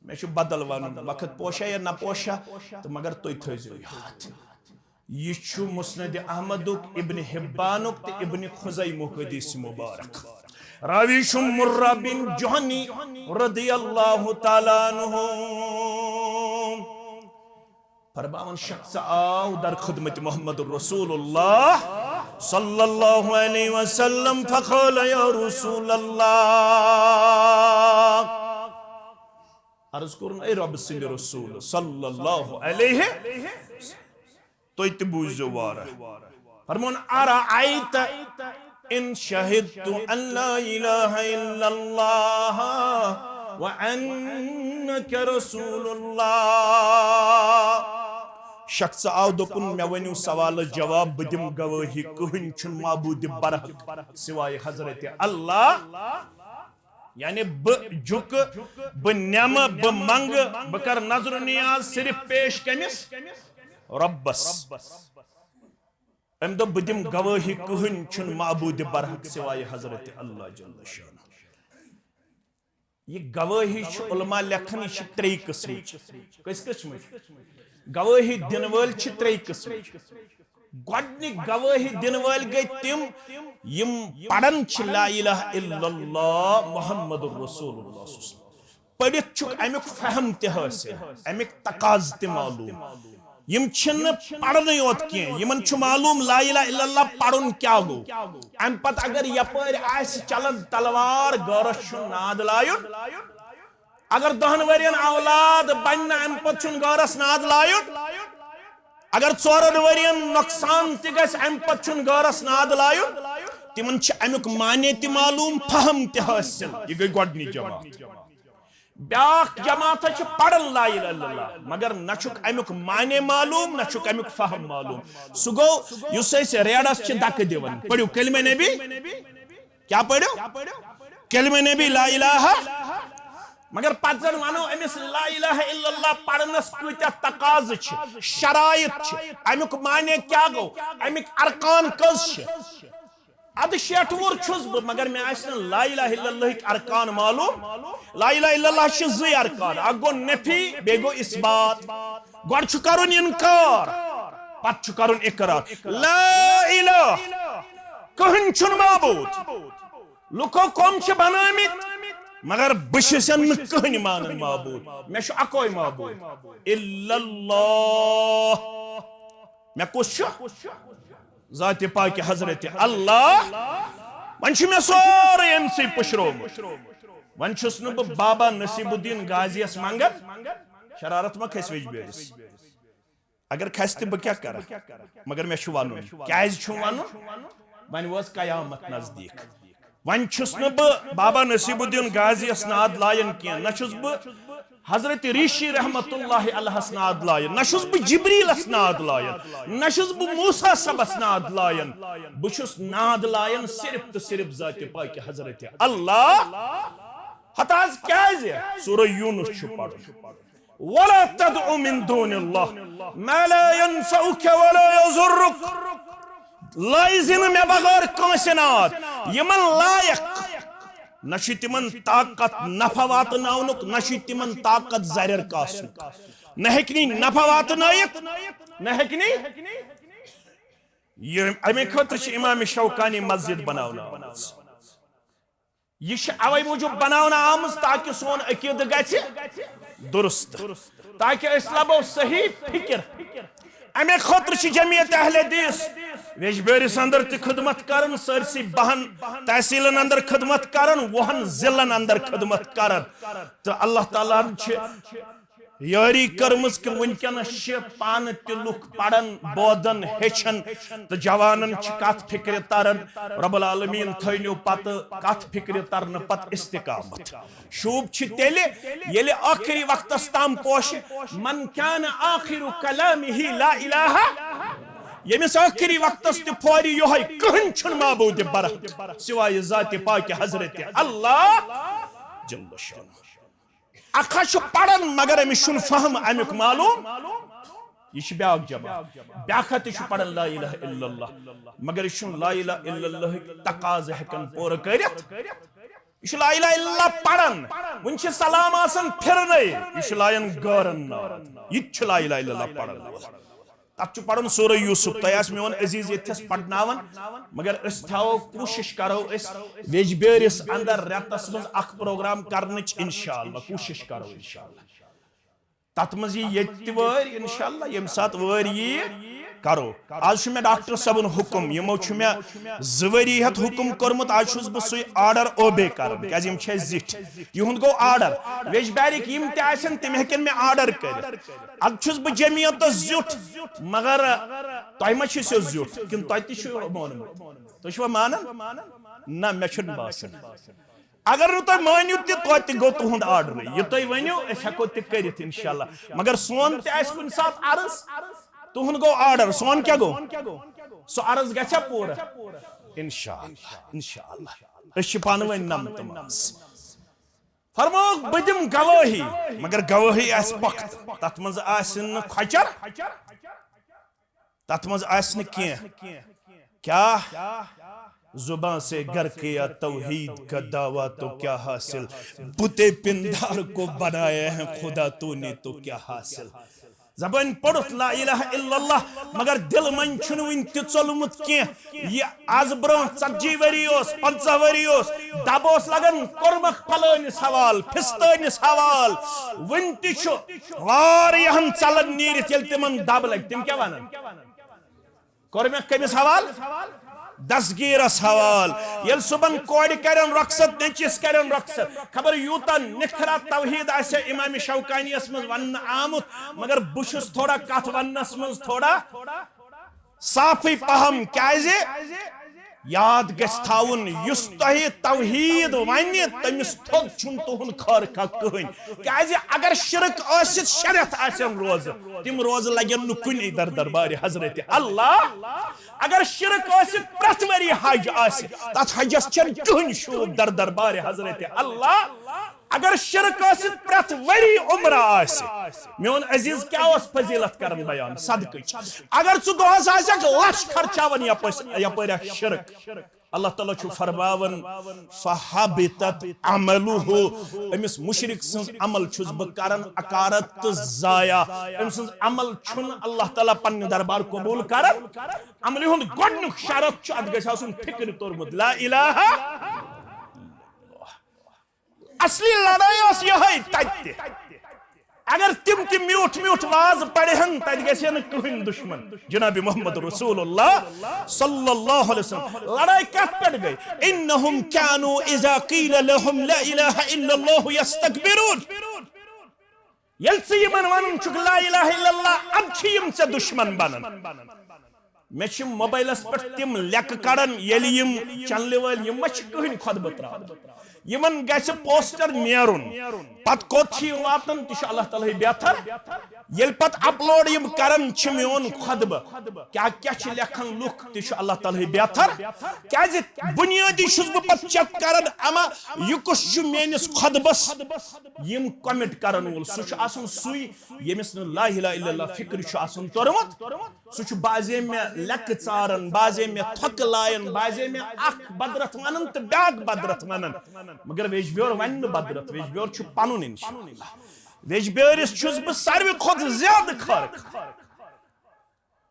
مےٚ چھُ بدل ونُن، وقت پوشا یا نہ پوشا، تہٕ مگر تُہۍ تھٲیزیو یاد۔ یہِ چھُ مسند احمدُک، ابن حبانُک تہٕ ابن خزیمُک حدیث مبارک۔ راوی چھُ مرہ بن جہنی رضی اللہ تعالیٰ عنہ۔ فرماوان شخص آو در خدمت محمد رسول اللہ صلی اللہ علیہ وسلم، فقال یا رسول اللہ، عرض کوٚرُن، اے رب سٕنٛدِ رسول صلی اللہ علیہ، تُہۍ تہِ بوٗزِو وارٕ۔ فرمون، ارأیت ان شہدت ان لا الہ الا اللہ و انک رسول اللہ۔ شخص آو، دوٚپُن، مےٚ ؤنِو سوالس جواب، بہٕ دِمہٕ گوٲہی، کٕہٕنۍ چھُنہٕ معبوٗدِ برحق سوائے حضرت اللہ۔ یعنی بہٕ جُکہٕ، بہٕ نِمہٕ، بہٕ منٛگہٕ، بہٕ کرٕ نظر و نیاز صرف پیش کٔمِس؟ رۄبس۔ أمۍ دوٚپ، بہٕ دِمہٕ گوٲہی، کٕہٕنۍ چھُنہٕ معبوٗدِ برحق سوائے حضرت اللہ جل شانہ۔ یہِ گوٲہی چھِ علماء لیکھان، یہِ چھِ ترٛیٚیہِ قٕسمٕچ۔ کٔژ قٕسمٕچ؟ گوٲہی دِنہٕ وٲلۍ چھِ ترٛیٚیہِ قٕسمٕچ۔ گۄڈٕنِکۍ گوٲہی دِنہٕ وٲلۍ گٔے تِم، یِم پران چھِ لا الہ الا اللہ محمد رسول اللہ صلی اللہ علیہ وسلم۔ پٔرِتھ چھُکھ اَمیُک فہم تہِ حٲصِل، اَمِکۍ تقاضہٕ تہِ معلوٗم۔ یِم چھِنہٕ پرنٕے یوت کینٛہہ، یِمن چھُ معلوم لا الہ الا اللہ پرُن کیٛاہ گوٚو۔ امہِ پتہٕ اگر یپٲرۍ آسہِ چلان تلوار، غٲرس چھُ ناد لایُن۔ اگر دہن ؤرین اولاد بنہِ نہٕ، امہِ پتہٕ چھُنہٕ غٲرس ناد لایُن۔ اگر ژورن ؤرین نۄقصان تہِ گژھِ، امہِ پتہٕ چھُنہٕ غٲرس ناد لایُن۔ تِمن چھِ امیُک معنی تہِ معلوم، فہم تہِ حٲصِل۔ یہِ گٔے گۄڈٕنِچ جماعت۔ بیٛاکھ جماعت چھِ پران لا الہ الا اللہ، مگر نہ چھُکھ امیُک معنی معلوم، نہ چھُکھ امیُک فہم معلوم۔ سُہ گوٚو یُس أسۍ ریڈس چھِ دکہٕ دِوان۔ پٔرِو کلمہ نبی۔ کیٛاہ پٔرِو؟ کلمہ نبی لا الہ۔ مگر پتہٕ زن ونو أمِس لا الہ الا اللہ پرنس کۭتیاہ تقاضہٕ چھِ، شرائط چھِ، امیُک معنی کیٛاہ گوٚو، امیُک ارکان کٔژ چھِ؟ ادٕ شیٹھ وُہُر چھُس بہٕ، مگر مےٚ آسہِ نہٕ لا الہ الا اللہٕکۍ ارکان معلوم۔ لا الہ الا اللہ چھِ زٕے ارکان، اکھ گوٚو نفی، بیٚیہِ گوٚو اثبات۔ گۄڈٕ چھُ کرُن انکار، پتہٕ چھُ کرُن اقرار۔ لا الہ، کٕہٕنۍ چھُنہٕ معبوٗد۔ لُکو کۄم چھِ بنٲومٕتۍ، مگر بہٕ چھُس نہٕ کٕہٕنۍ مانان معبوٗد۔ مےٚ چھُ اکوے معبوٗد، الا اللہ۔ مےٚ کُس چھُ؟ ذاتِ پاکِ حضرت اللہ۔ وۄنۍ چھُ مےٚ سورُے أمۍ سٕے پُشرومُت۔ وۄنۍ چھُس نہٕ بہٕ بابا نصیب الدین غازیَس منٛگان۔ شرارت ما کھسہِ ویجبیٲرِس؟ اگر کھسہِ تہِ بہٕ کیٛاہ کرٕ؟ مگر مےٚ چھُ وَنُن۔ کیٛازِ چھُم وَنُن؟ وۄنۍ وٲژ قیامت نزدیٖک۔ وۄنۍ چھُس نہٕ بہٕ بابا نصیب الدین غازیَس ناد لایان کینٛہہ، نہ چھُس بہٕ حضرت ریشی رحمت اللہ علیہس ناد لایان، نہ چھُس بہٕ جبریلس ناد لایان، نہ چھُس بہٕ موسیٰ صٲبس ناد لایان۔ بہٕ چھُس ناد لایان صرف تہٕ صرف ذاتِ پاکِ حضرت اللہ۔ ہتہٕ حظ کیٛازِ؟ سورہ یونس چھُ پرُن۔ ولا تدع من دون اللہ ما لا ينفعك ولا يضرك۔ لٲیزِ نہٕ مےٚ بغٲر کٲنٛسہِ ناد۔ یِمن لایق نہ چھُ تِمن طاقت نفع واتناونُک، نہ چھُ تِمن طاقت ضرر کاسنُک۔ نہ ہیٚکہِ نہٕ نفع واتنٲیِتھ، نہ ہیٚکہِ نہٕ۔ یہِ، اَمے خٲطرٕ چھِ امام شوکانی مسجد بناونہٕ آمٕژ۔ یہِ چھِ اوے موٗجوٗب بناونہٕ آمٕژ تاکہِ سون عقیدٕ گژھِ درست، تاکہِ أسۍ لبو صحیح فکر۔ امے خٲطرٕ چھِ جمعیت اہل حدیث ویجبیٲرِس اندر تہِ خدمت کران، سٲرسٕے بہن تحصیلن اندر خدمت کران، وُہن ضلعن اندر خدمت کران۔ تہٕ اللہ تعالیٰ ہن چھِ یٲری کٔرمٕژ کہِ وٕنکیٚنس چھِ پانہٕ تہِ لُکھ پران، بوزان، ہیٚچھان تہٕ جوانن چھِ کتھ فکرِ تران۔ رب العالمین تھٲینو پتہٕ کتھ فکرِ ترنہٕ پتہٕ استقامت۔ شوٗب چھِ تیٚلہِ ییٚلہِ ٲخری وقتس تام پوشہِ، من کان آخر کلامہ لا الہ، ییٚمِس ٲخری وقتس تہِ پھورِ یِہوٚے، کٕہٕنۍ چھُنہٕ معبوٗدِ برحق سوائے ذاتِ پاکِ حضرت اللہ جل شانہ۔ اکھ ہا چھُ پران مگر أمِس چھُنہٕ فہم امیُک معلوم۔ یہِ چھِ بیٛاکھ جماعت۔ بیٛاکھ ہا تہِ چھُ پران لا الہ الا اللہ، مگر یہِ چھُنہٕ لا الہ الا اللہٕکۍ تقاضہٕ ہٮ۪کان پوٗرٕ کٔرِتھ۔ یہِ چھُ لا الہ الا اللہ پران، وٕنہِ چھِ سلام آسان پھِرنَے، یہِ چھُ لایان غٲرن ناد۔ یہِ تہِ چھُ لا الہ الا اللہ پران وول۔ تتھ چھُ پرُن سورہ یوسف۔ تۄہہِ آسہِ میون عزیز ییٚتھس پرناوان، مگر أسۍ تھاوو، کوٗشش کرو أسۍ ویجبیٲرِس اندر رٮ۪تس منٛز اکھ پروگرام کرنٕچ، انشاءاللہ کوٗشش کرو انشاءاللہ۔ تتھ منٛز یی ییٚتہِ تہِ وٲرۍ، انشاءاللہ ییٚمہِ ساتہٕ وٲرۍ یی کرو۔ آز چھُ مےٚ ڈاکٹر صٲبُن حُکُم، یِمو چھُ مےٚ زٕ ؤری ہٮ۪تھ حُکُم کوٚرمُت، آز چھُس بہٕ سُے آرڈر اوبے کران، کیازِ یِم چھِ اَسہِ زِٹھۍ۔ یِہُنٛد گوٚو آرڈر، ویجبیارِکۍ یِم تہِ آسن تِم ہٮ۪کن مےٚ آرڈر کٔرِتھ۔ ادٕ چھُس بہٕ جمعیتس زیُٹھ، مگر تۄہہِ ما چھُ سیوٚد زیُٹھ کِنہٕ تۄہہِ تہِ چھُ مونمُت؟ تُہۍ چھِوا مانان؟ نہ، مےٚ چھُنہٕ باسان۔ اگر نہٕ تُہۍ مٲنِو تہِ، توتہِ گوٚو تُہُنٛد آرڈرٕے۔ یہِ تُہۍ ؤنِو، أسۍ ہٮ۪کو تہِ کٔرِتھ انشاءاللہ۔ مگر سون تہِ آسہِ کُنہِ ساتہٕ عرض، تُہُنٛد گوٚو آرڈر، سون کیٛاہ گوٚو؟ سُہ عرض گژھِ پوٗرٕ؟ انشاءاللہ، انشاءاللہ۔ أسۍ چھِ پانہٕ ؤنۍ نمتہٕ منٛز۔ فرمووُکھ، بہٕ دِمہٕ گوٲہی، مگر گوٲہی آسہِ پۄختہٕ، تتھ منٛز آسہِ نہٕ کھۄچر۔ تتھ منٛز آسہِ نہٕ کینٛہہ۔ کیٛاہ؟ زباں سے گر کیا توحید کا دعویٰ تو کیا حاصل، بتِ پندار کو بنایا ہے خدا تو نے تو کیا حاصل۔ زبٲنۍ پوٚرُتھ لا الہ الا اللہ، مگر دِل منٛز چھُنہٕ وُنہِ تہِ ژوٚلمُت کینٛہہ۔ یہِ از برونٛہہ ژتجی ؤری اوس، پنٛژاہ ؤری اوس، دب اوس لگان، کوٚرمکھ پھلٲنِس حوال، پھستٲنِس حوال۔ وُنہِ تہِ چھُ واریاہن ژلن نیٖرِتھ، ییٚلہِ تِمن دب لگہِ، تِم کیٛاہ ونن؟ کوٚر مےٚ کٔمِس حوال؟ دستگیرس حوال۔ ییٚلہِ صُبحن کورِ کرن رۄخصت، نیٚچِس کرن رۄخصت، خبر یوٗتاہ نِکھرا توحیٖد آسہِ امام شوکانیس منٛز وننہٕ آمُت، مگر بہٕ چھُس تھوڑا کتھ وننس منٛز تھوڑا صافٕے پہم۔ کیازِ؟ یاد گژھِ تھاوُن، یُس تۄہہِ توحیٖد ونہِ، تٔمِس تھوٚد چھُنہٕ تُہُنٛد خٲر کانٛہہ کٕہٕنۍ۔ کیازِ اگر شرک ٲسِتھ شےٚ رٮ۪تھ آسن روزٕ، تِم روزٕ لگن نہٕ کُنے در دربارِ حضرت اللہ۔ اگر شرک ٲسِتھ پرٛٮ۪تھ ؤری حج آسہِ، تتھ حجس چھنہٕ کٕہٕنۍ شوٗب در دربارِ حضرت اللہ۔ اگر شرک ٲسِتھ پرٛٮ۪تھ ؤری عمرہ آسہِ، میون عزیز، کیٛاہ اوس فضیلت کران بیان صدقٕچ؟ اگر ژٕ دۄہس آسکھ لچھ خرچاوان یپٲرۍ، یپٲرۍ آسہِ شرک۔ اللہ تعالیٰ چھُ فرماوان، "فحبطت عمله"، أمِس مُشرِک سٕنٛز عمل چھُس بہٕ کران اکارت تہٕ ضایع۔ أمۍ سٕنٛز عمل چھُنہٕ اللہ تعالیٰ پننہِ دربار قبول کران۔ عملہِ ہُنٛد گۄڈٕنیُک شرط چھُ، اتھ گژھِ آسُن فکرِ توٚرمُت، لا الہ۔ اصلی لڑٲے ٲس یِہے تتہِ تہِ۔ اگر تِم تہِ میوٗٹھ میوٗٹھ واز پرِہن، تتہِ گژھِ ہے نہٕ کٕہٕنۍ دُشمن۔ جناب محمد رسول اللہ صلی اللہ علیہ وسلم، لڑٲے کتھ پٮ۪ٹھ گٔے؟ "انہم کانوا اذا قیل لہم لا الہ الا اللہ یستکبرون"۔ ییٚلہِ ژٕ یِمن ونان چھُکھ لا الہ الا اللہ، ادٕ چھِ یِم ژےٚ دُشمن بنان۔ مےٚ چھِ موبایلس پٮ۪ٹھ تِم لیکہٕ کڑان، ییٚلہِ یِم چینلہِ وٲلۍ، یِم ما چھِ کٕہٕنۍ خطبہٕ تراوان؟ یِمن گژھِ پوسٹر نیرُن۔ پتہٕ کوٚت چھِ یِم واتان، تہِ چھُ اللہ تعالیٰ ہٕے بہتر۔ ییٚلہِ پتہٕ اپلوڈ یِم کران چھِ میون خطبہٕ، کیٛاہ کیٛاہ چھِ لیکھان لُکھ، تہِ چھُ اللہ تعالیٰ ہٕے بہتر۔ کیٛازِ بُنیٲدی چھُس بہٕ پتہٕ چیک کران، اما یہِ کُس چھُ میٲنِس خطبس یِم کومنٹ کرن وول؟ سُہ چھُ آسان سُے، ییٚمِس نہٕ لا الہ الا اللہ فکر چھُ آسان توٚرمُت۔ سُہ چھُ بعضے مےٚ لیکہٕ ژاران، بعضے مےٚ تھۄکہٕ لایان، بعضے مےٚ اکھ بدرتھ ونان تہٕ بیاکھ بدرتھ ونان۔ مگر ویجبیور ونہِ نہٕ بدرتھ، ویجبیور چھُ پنُن انشاءاللہ۔ ویجبیورِس چھُس بہٕ ساروی کھۄتہٕ زیادٕ خٲر۔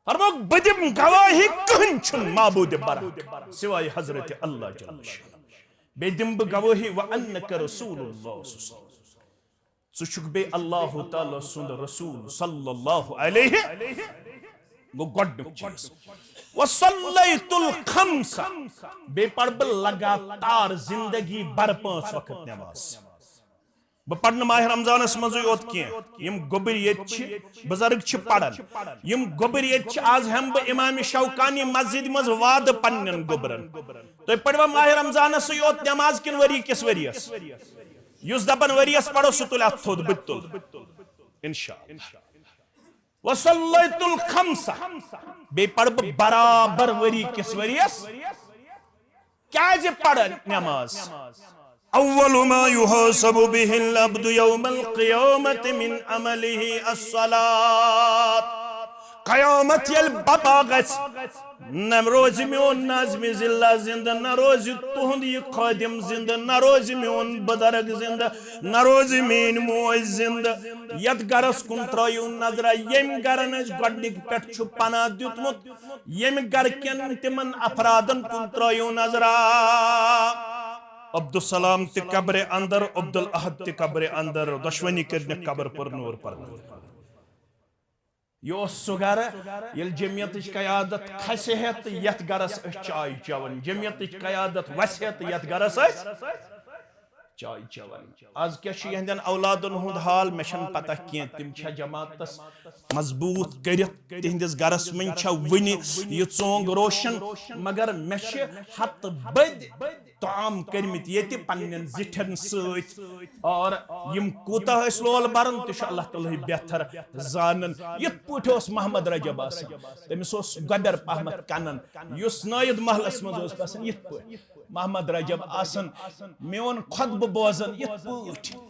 فرمووُکھ، "بہٕ دِمہٕ گوٲہی، کٕہٕنۍ چھُنہٕ معبوٗدِ برحق سوائے حضرت اللہ جل شانہ۔ بیٚیہِ دِمہٕ بہٕ گوٲہی، وانک رسول اللہ صلی اللہ علیہ وسلم۔ ژٕ چھُکھ بیٚیہِ اللہ تعالیٰ سُنٛد رسول صلی اللہ علیہ۔" گوٚو گۄڈٕنیُک چیٖز۔ "وصلیت الخمس"، بیٚیہِ پرٕ بہٕ لگاتار زندگی بھر پانٛژھ وقت نماز۔ بہٕ پرٕ نہٕ ماہِ رمضانس منٛزٕے یوت کینٛہہ، یِم گوٚبٕرۍ ییٚتہِ چھِ، بُزرگ چھِ پران۔ یِم گوٚبٕرۍ ییٚتہِ چھِ، آز ہٮ۪مہٕ بہٕ امام شوکانی مسجدِ منٛز وعدٕ پننٮ۪ن گوٚبرن۔ تُہۍ پروا ماہِ رمضانس یوت نماز کِنہٕ ؤری کِس ؤریس؟ یُس دپان ؤریس پرو، سُہ تُلہِ اتھ تھوٚد، بہٕ تہِ تُلہٕ۔ انشاءاللہ۔ وصلیت الخمسہ، بیٚیہِ پرٕ بہٕ برابر ؤری کِس ؤریس۔ کیازِ پرٕ نماز؟ اول ما یحاسب به العبد یوم القیامة من عمله الصلاة۔ قیامت ییٚلہِ بپا گژھِ، نہ روزِ میون ناظمِ ضلع زندٕ، نہ روزِ تُہُنٛد یہِ خٲدِم زندٕ، نہ روزِ میون بُزرگ زندٕ، نہ روزِ میٲنۍ موج زندٕ۔ یتھ گرس کُن ترٲیِو نظرہ، ییٚمۍ گرن أسۍ گۄڈنِکۍ پٮ۪ٹھ چھُ پناہ دیُتمُت، ییٚمہِ گرٕ کٮ۪ن تِمن افرادن کُن ترٲیِو نظرہ۔ عبدالسلام تہِ قبرِ اندر، عبدالاحد تہِ قبرِ اندر، دۄشوٕنی کٔرنکھ قبر پر نور پروردگار۔ یہِ اوس سُہ گرٕ، ییٚلہِ جمعیتٕچ قیادت کھسہِ ہے تہٕ یتھ گرس ٲسۍ چاے چٮ۪وان، جمعیتٕچ قیادت وسہِ ہے تہٕ یتھ گرس ٲسۍ چاے چٮ۪وان۔ از کیٛاہ چھُ یِہنٛدٮ۪ن اولادن ہُنٛد حال، مےٚ چھَنہٕ پتہ کینٛہہ۔ تِم چھا جماعتس مضبوٗط کٔرِتھ، تِہنٛدِس گرس منٛز چھا وُنہِ یہِ ژونگ روشن؟ مگر مےٚ چھِ ہتہٕ بٔدۍ طعام کٔرمٕتۍ ییٚتہِ پننٮ۪ن زِٹھٮ۪ن سۭتۍ۔ اور یِم کوٗتاہ ٲسۍ لول بران، تہِ چھُ اللہ تعالیٰ ہٕے بہتر زانان۔ یِتھ پٲٹھۍ اوس محمد رجب آسان، تٔمِس اوس گۄبٮ۪ر پہمتھ کنن، یُس نٲیِد محلس منٛز اوس بسان، یِتھ پٲٹھۍ محمد رجب آسان، میون خطبہٕ بوزان یِتھ پٲٹھۍ۔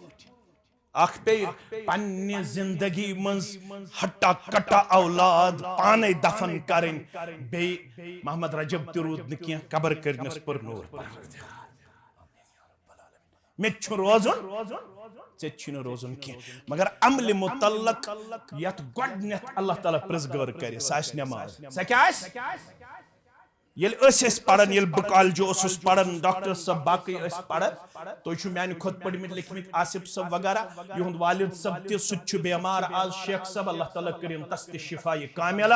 اکھ پیٚیہِ پننہِ زندگی منٛز ہٹا کٹا اولاد پانے دفن کرٕنۍ، بیٚیہِ محمد رجب تہِ روٗد نہٕ کینٛہہ، قبر کٔرنس پر نور پروردگار۔ مےٚ تہِ چھُ روزُن، ژےٚ تہِ چھُے نہٕ روزُن کینٛہہ۔ مگر عملہِ متعلق یتھ گۄڈٕنیتھ اللہ تعالیٰ پرزگٲر کرِ، سۄ آسہِ نٮ۪ماز۔ سۄ کیٛاہ آسہِ؟ ییٚلہِ أسۍ ٲسۍ پران، ییٚلہِ بہٕ کالجہِ اوسُس پران، ڈاکٹر صٲب باقٕے ٲسۍ پران، تُہۍ چھِو میانہِ کھۄتہٕ پٔرمٕتۍ لیکھمٕتۍ، آصف صٲب وغیرہ، یِہُنٛد والد صٲب تہِ، سُہ تہِ چھُ بٮ۪مار آز، شیخ صٲب، اللہ تعالیٰ کٔرِن تس تہِ شفایہِ کاملہ۔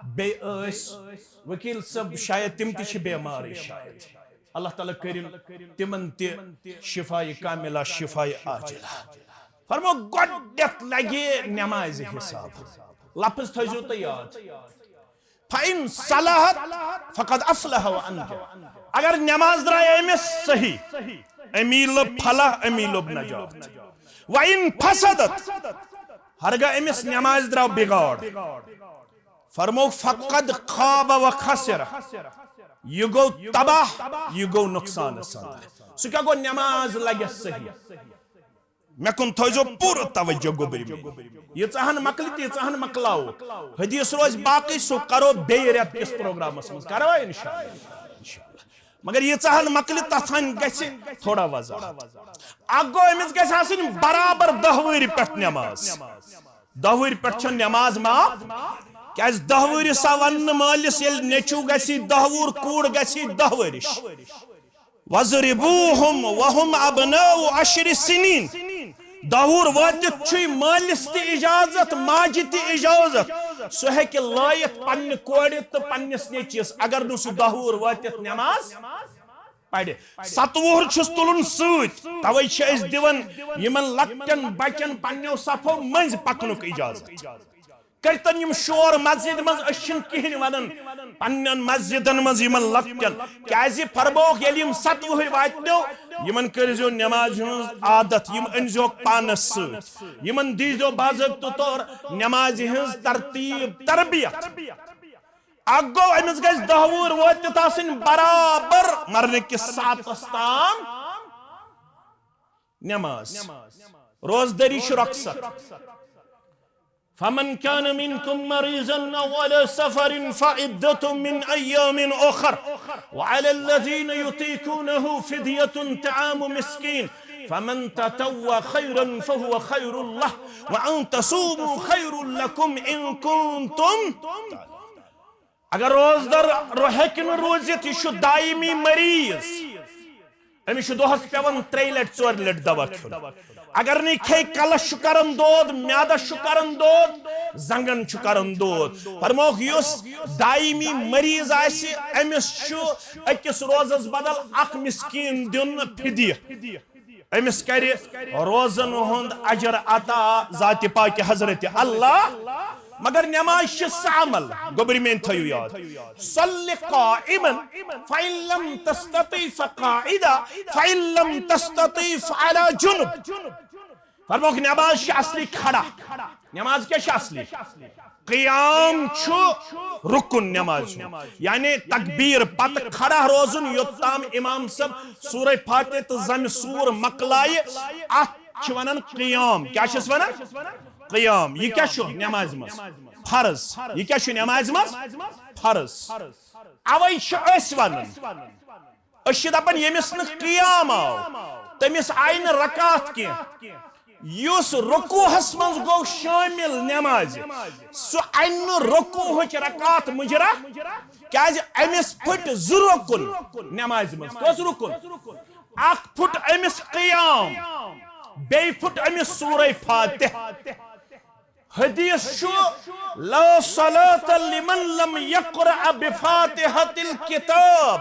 بیٚیہِ ٲسۍ وکیل صٲب، شاید تِم تہِ چھِ بٮ۪مارٕے شاید۔ اللہ تعالیٰ کٔرِن تِمن تہِ شفایہِ کاملہ، شفایہِ عاجلہ۔ فرمو، گۄڈٕنیتھ لگہِ نٮ۪مازِ حساب۔ لفظ تھٲیزیو تُہۍ یاد۔ فَإِن صَلَحَتْ فَقَدْ أَفْلَحَ وَأَنْجَحَ۔ اگر نٮ۪ماز درٛایہِ أمِس صحیح، أمی لوٚب فلاح، أمی لوٚب نجات۔ وَإِن فَسَدَتْ، ہرگاہ أمِس نٮ۪مازِ درٛاو بِگاڑ، فرموو، فَقَدْ خَابَ وَخَسِرَ، یہِ گوٚو تباہ، یہِ گوٚو نۄقصانس اندر۔ سُہ کیٛاہ گوٚو؟ نٮ۪ماز لگٮ۪س صحیح۔ مےٚ کُن تھٲیزیو پوٗرٕ توجہ، گوٚبرۍ میٲنۍ۔ ییٖژاہ ہن مۄکلہِ، تیٖژاہ ہن مۄکلاوو۔ حدیث روزِ باقٕے، سُہ کرو بیٚیہِ رٮ۪تہٕ کِس پروگرامس منٛز۔ کروا انشاءاللہ؟ انشاءاللہ۔ مگر ییٖژاہ ہن مۄکلہِ، تتھ ہن گژھِ تھوڑا وضاحت۔ اکھ گوٚو، أمِس گژھِ آسٕنۍ برابر دَہ وٕہٕرۍ پٮ۪ٹھ نٮ۪ماز۔ دَہ وٕہٕرۍ پٮ۪ٹھ چھےٚ نٮ۪ماز معاف۔ کیازِ دَہ وٕہٕرۍ سا وننہٕ مٲلِس، ییٚلہِ نیٚچوٗ گژھی دَہ وُہُر، کوٗر گژھی دَہ ؤرِش۔ وَاضْرِبُوهُمْ وَهُمْ أَبْنَاءُ عَشْرِ سِنِينَ۔ دَہ وُہُر وٲتِتھ چھُے مٲلِس تہِ اجازت، ماجہِ تہِ اجازت۔ سُہ ہیٚکہِ لٲیِتھ پننہِ کورِ تہٕ پننِس نیٚچوِس، اگر نہٕ سُہ دَہ وُہُر وٲتِتھ نٮ۪ماز پرِ۔ سَتہٕ وُہُر چھُس تُلُن سۭتۍ، توے چھِ أسۍ دِوان یِمن لۄکٹٮ۪ن بچن پننیو صفو مٔنٛزۍ پکنُک اجازت۔ کٔرتن یِم شور مسجد منٛز، أسۍ چھِنہٕ کِہیٖنۍ ونان پننٮ۪ن مسجدن منٛز یِمن لۄکٹٮ۪ن۔ کیازِ فرمووُکھ، ییٚلہِ یِم سَتہٕ وُہٕرۍ واتنو، یِمن کٔرزیو نٮ۪مازِ ہٕنٛز عادت، یِم أنزیوکھ پانس سۭتۍ، یِمن دیٖزیو باضٲبطہٕ طور نٮ۪مازِ ہٕنٛز ترتیٖب، تربیت۔ اکھ گوٚو، أمِس گژھِ دَہ وُہُر وٲتِتھ آسٕنۍ برابر مرنہٕ کِس ساعتس تام نٮ۪ماز۔ روزدٲری چھِ رۄخصت۔ فَمَنْ كَانَ مِنْكُمْ مَرِيضًا أَوْ عَلَى سَفَرٍ فَعِدَّةٌ مِنْ أَيَّامٍ أُخَرَ وَعَلَى الَّذِينَ يُطِيقُونَهُ فِدْيَةٌ طَعَامُ مِسْكِينٍ فَمَنْ تَطَوَّعَ خَيْرًا فَهُوَ خَيْرٌ لَهُ وَأَنْ تَصُومُوا خَيْرٌ لَكُمْ إِنْ كُنْتُمْ۔ اگر روزدار رو-، ہیٚکہِ نہٕ روٗزِتھ، یہِ چھُ دایمی مریض، أمِس چھُ دۄہس پٮ۪وان ترٛیٚیہِ لٹہِ، ژورِ لٹہِ دوا کھیوٚن۔ اگر نہٕ یہِ کھیٚیہِ، کلس چھُ کران دود، میادس چھُ کران دود، زنگن چھُ کران دود۔ فرمووُکھ، یُس دایمی مریض آسہِ، أمِس چھُ أکِس روزس بدل اکھ مسکین دیُن فدیہ۔ أمِس کرِ روزن ہُنٛد اجر عطا ذاتِ پاکِ حضرت اللہ۔ مگر نٮ۪ماز چھِ سُہ عمل، گوٚبرۍ میٲنۍ تھٲیِو یاد۔ صل قائما فإن لم تستطع فقاعدا فإن لم تستطع فعلى جنب۔ فرمووُکھ، نٮ۪ماز چھِ اصلی کھڑا۔ نٮ۪ماز کیٛاہ چھِ اصلی؟ قیام چھُ رُکُن نٮ۪مازِ ہُنٛد، یعنی تکبیر پتہٕ کھڑا روزُن، یوٚت تام امام صٲب سورہ فاتحہ تہٕ ضمِ سور مۄکلایہِ۔ اتھ چھِ ونان قیام۔ کیٛاہ چھِس ونان؟ قیام۔ یہِ کیٛاہ چھُ نٮ۪مازِ منٛز؟ فرض۔ یہِ کیٛاہ چھُ نٮ۪مازِ منٛز؟ فرض۔ اوے چھِ أسۍ ونان، أسۍ چھِ دپان، ییٚمِس نہٕ قیام آو، تٔمِس آیہِ نہٕ رکعت کینٛہہ۔ یُس رکوعس منٛز گوٚو شٲمِل نٮ۪مازِ، سُہ انہِ نہٕ رکوعٕچ رکعت مُجرا، کیازِ أمِس پھٕٹۍ زٕ رکُن نٮ۪مازِ منٛز۔ کٔژ رکُن؟ اکھ پھُٹ أمِس قیام، بیٚیہِ پھُٹ أمِس سورہ فاتحہ۔ حدیث چھُ، لا صلاة لمن لم يقرأ بفاتحة الكتاب۔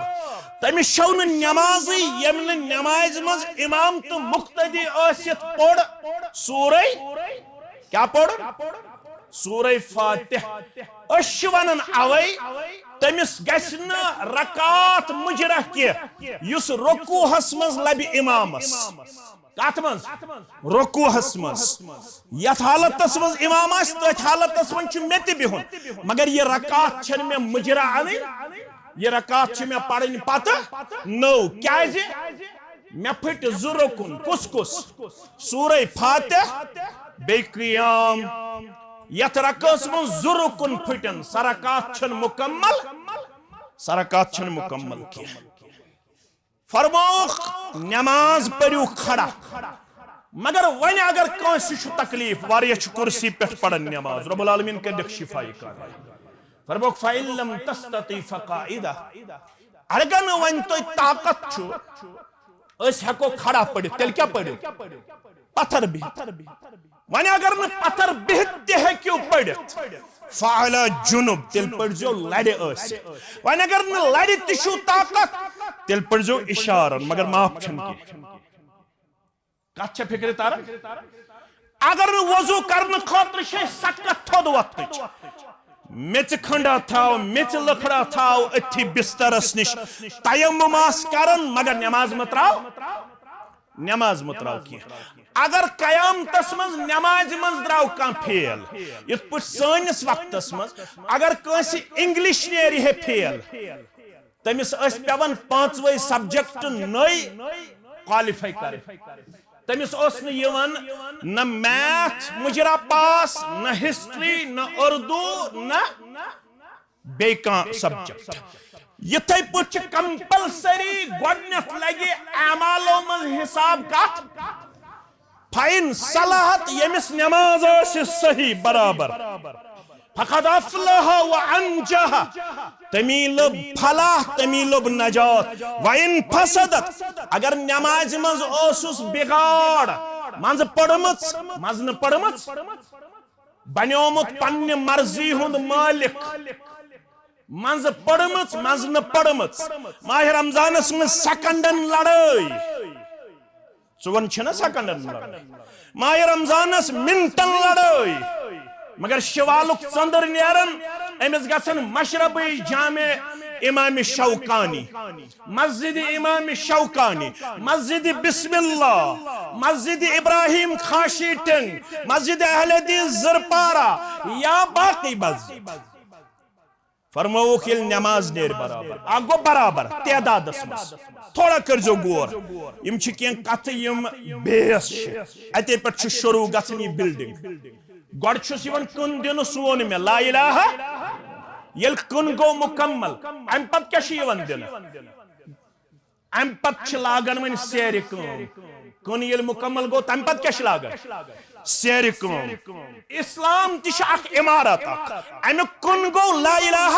تٔمِس چھَو نہٕ نٮ۪مازٕے، ییٚمۍ نہٕ نٮ۪مازِ منٛز امام تہٕ مقتدی ٲسِتھ پوٚر سورہ، کیٛاہ پوٚر؟ سورہ فاتحہ۔ أسۍ چھِ وَنان اوے، تٔمِس گژھِ نہٕ رکعت مُجرا کینٛہہ، یُس رکوعس منٛز لبہِ امامس۔ کتھ منٛز؟ رکوعس منٛز۔ یتھ حالتس منٛز امام آسہِ، تٔتھۍ حالتس منٛز چھُ مےٚ تہِ بِہُن، مگر یہِ رکعت چھنہٕ مےٚ مُجرا انٕنۍ، یہِ رکعت چھِ مےٚ پرٕنۍ پتہٕ نٔو۔ کیازِ؟ مےٚ پھٕٹۍ زٕ رکُن۔ کُس کُس؟ سورہ فاتح، بیٚیہِ قیام۔ یتھ رکعس منٛز زٕ رکُن پھٕٹن، سۄ رکعت چھنہٕ مکمل، سۄ رکعت چھنہٕ مکمل کینٛہہ۔ فرمووُکھ، نماز پٔرِو کھڑا۔ مگر وۄنۍ اگر کٲنٛسہِ چھُ تکلیف، واریاہ چھُ کرسی پٮ۪ٹھ پران نماز، رب العالمین کٔرِنَکھ شفا کاملہ۔ فرمووُکھ، فَإِن لَّمْ تَسْتَطِعْ فَقَاعِدًا۔ اگر نہٕ وۄنۍ تۄہہِ طاقت چھُ، أسۍ ہٮ۪کو کھڑا پٔرِتھ، تیٚلہِ کیٛاہ پٔرِو؟ پتھر بِہِتھ۔ وۄنۍ اگر نہٕ پتھر بِہِتھ تہِ ہیٚکِو پٔرِتھ، فَعَلَىٰ جُنُب، تیٚلہِ پٔرۍزیو لرِ ٲسِتھ۔ وۄنۍ اگر نہٕ لرِ تہِ چھُو طاقت، تیٚلہِ پٔرۍزیو اِشارن، مگر معاف چھُنہٕ کینٛہہ۔ کتھ چھےٚ فکرِ تران؟ اگر نہٕ وضو کرنہٕ خٲطرٕ چھے سکت تھوٚد وۄتھنٕچ، میٚژِ کھنڈا تھاو، میٚژِ لٔکھڑا تھاو أتھی بسترس نِش، تیمم آس کران، مگر نماز مہ تراو، نماز مہ تراو کینٛہہ۔ اگر قیامتس منٛز نمازِ منٛز درٛاو کانٛہہ فیل، یِتھ پٲٹھۍ سٲنِس وقتس منٛز اگر کٲنٛسہِ انگلش نیرِ ہے فیل، تٔمِس ٲسۍ پٮ۪وان پانٛژوَے subject نٔے qualify کرٕنۍ۔ تٔمِس اوس نہٕ یِوان نہ math مُجرا پاس، نہ history، نہ اردو، نہ بیٚیہِ کانٛہہ subject۔ یِتھَے پٲٹھۍ چھِ compulsory گۄڈٕنٮ۪تھ لگہِ اعمالو منٛز حساب کتھ؟ فَإِن صَلَحَتْ، ییٚمِس نماز آسہِ صحیح برابر، فَقَدْ أَفْلَحَ وَأَنْجَحَ، تٔمی لوٚب فلاح، تٔمی لوٚب نجات۔ وَإِن فَسَدَتْ، اگر نمازِ منٛز اوسُس بگاڑ، منٛزٕ پٔرمٕژ، منٛزٕ نہٕ پٔرمٕژ، بنیومُت پننہِ مرضی ہُنٛد مٲلِک، منٛزٕ پٔرمٕژ، منٛزٕ نہٕ پٔرمٕژ، ماہِ رمضانس منٛز سیکنڈن لڑٲے، ژٕ وَن چھِنہ سیکنڈن لڑٲے، ماہِ رمضانس منٹن لڑٲے، مگر شوالُک ژٔنٛدٕر نیران، أمِس گژھن مشربٕے جامع امام شوکانی، مسجد امام شوکانی، مسجد بسم اللہ، مسجد ابراہیم خاشی ٹنگ، مسجد اہل حدیث زرپارہ یا باقی مسجد۔ فرمووُکھ، ییٚلہِ نماز نیرِ برابر، اکھ گوٚو برابر تعدادس منٛز، تھوڑا کٔرزیو غور، یِم چھِ کینٛہہ کتھٕ یِم base چھِ، اتے پٮ۪ٹھ چھُ شروع گژھان یہِ building۔ گۄڈٕ چھُس یِوان کُن دِنہٕ، سُہ ووٚن مےٚ، لا الہ، ییٚلہِ کُن گوٚو مکمل، امہِ پتہٕ کیٛاہ چھُ یِوان دِنہٕ؟ امہِ پتہٕ چھِ لاگان وۄنۍ سیرِ کٲم۔ کُن ییٚلہِ مکمل گوٚو، تمہِ پتہٕ کیٛاہ چھِ لاگان؟ سیرِ کٲم۔ اسلام تہِ چھُ اکھ عمارت اکھ۔ امیُک کُن گوٚو لا الہ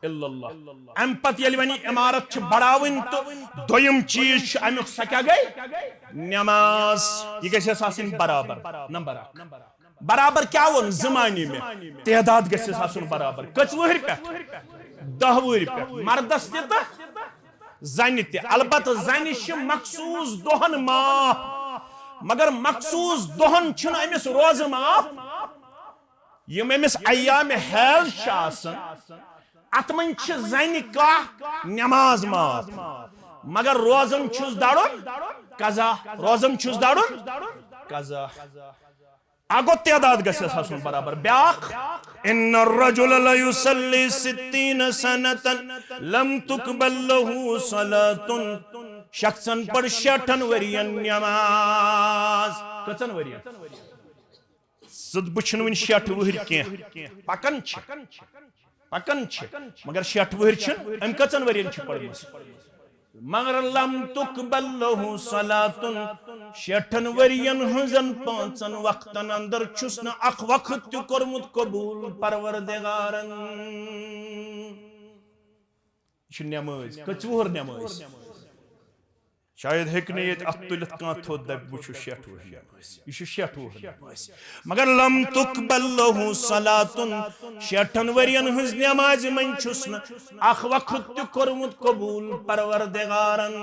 الا اللہ۔ امہِ پتہٕ ییٚلہِ وۄنۍ یہِ عمارت چھِ بڑاوٕنۍ تہٕ دوٚیِم چیٖز چھُ امیُک، سۄ کیٛاہ گٔے؟ نماز۔ یہِ گژھِ اَسہِ آسٕنۍ برابر، نمبر اکھ۔ برابر کیٛاہ ووٚن؟ زٕ معنی مےٚ۔ تعداد گژھٮ۪س آسُن برابر۔ کٔژ وُہٕرۍ پٮ۪ٹھ؟ دَہ وُہٕرۍ پٮ۪ٹھ۔ مردس تہِ تہٕ زنہِ تہِ۔ البتہ زنہِ چھِ مخصوص دۄہن معاف، مگر مخصوص دۄہن چھُنہٕ أمِس روزٕ معاف۔ یِم أمِس ایام حیض چھِ آسان، اتھ منٛز چھِ زنہِ کاہ نماز معاف، مگر روزن چھُس دَرُن قضا، روزن چھُس دَرُن قضا۔ اکھ گوٚو تعداد گژھِ اَسہِ آسُن برابر۔ بیٛاکھ، ان الرجل لیصلی ستین سنة لم تقبل له صلاة۔ شخصن پٔر شیٹھن ؤرین نماز۔ کٔژن ؤرین؟ ژٕ، بہٕ چھُنہٕ وُنہِ شیٹھ وُہٕرۍ کینٛہہ۔ پکان چھِ، پکان چھِ، مگر شیٹھ وُہٕرۍ چھِ، أمۍ کٔژن ؤرین چھِ پٔرمٕژ؟ مگر لم تقبل له صلاة، شیٹھن ؤرین ہٕنٛزن پانٛژن وقتن اندر چھُس نہٕ اکھ وقت تہِ کوٚرمُت قبول پروردگارن۔ یہِ چھُ نمٲز، کٔژ وُہُر نمٲز؟ شاید ہیٚکہِ نہٕ ییٚتہِ اَتھٕ تُلِتھ کانٛہہ تھوٚد دَپہِ، بہٕ چھُس شیٹھ وُہُر نمٲزۍ۔ یہِ چھُ شیٹھ وُہُر نمٲزۍ۔ مگر لم تقبل له صلاة، شیٹھن ؤرین ہٕنٛز نمازِ منٛز چھُس نہٕ اکھ وقت تہِ کوٚرمُت قبول پروردگارن۔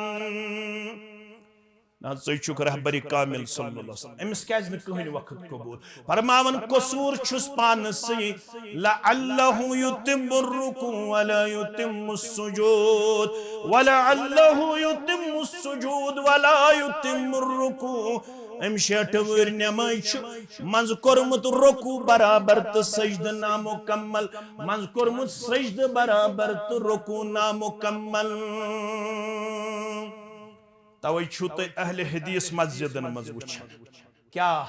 نہ حظ، ژٕ چھُکھ رہبر کامل صلی اللہ علیہ وسلم۔ أمِس کیازِ نہٕ کٕہٕنۍ وقت قبول؟ فرماوان، قصور چھُس پانسٕے، لعلہ یتم الرکوع ولا یتم السجود، ولعلہ یتم السجود ولا یتم الرکوع۔ أمۍ شیٹھ وُہٕرۍ نمٲزۍ چھُ منٛزٕ کوٚرمُت رکوع برابر تہٕ سجدٕ نامکمل، منٛزٕ کوٚرمُت سجدٕ برابر تہٕ رکوع نامکمل۔ توے چھُو تُہۍ اہل حدیث مسجدن منٛز وٕچھان۔ کیٛاہ؟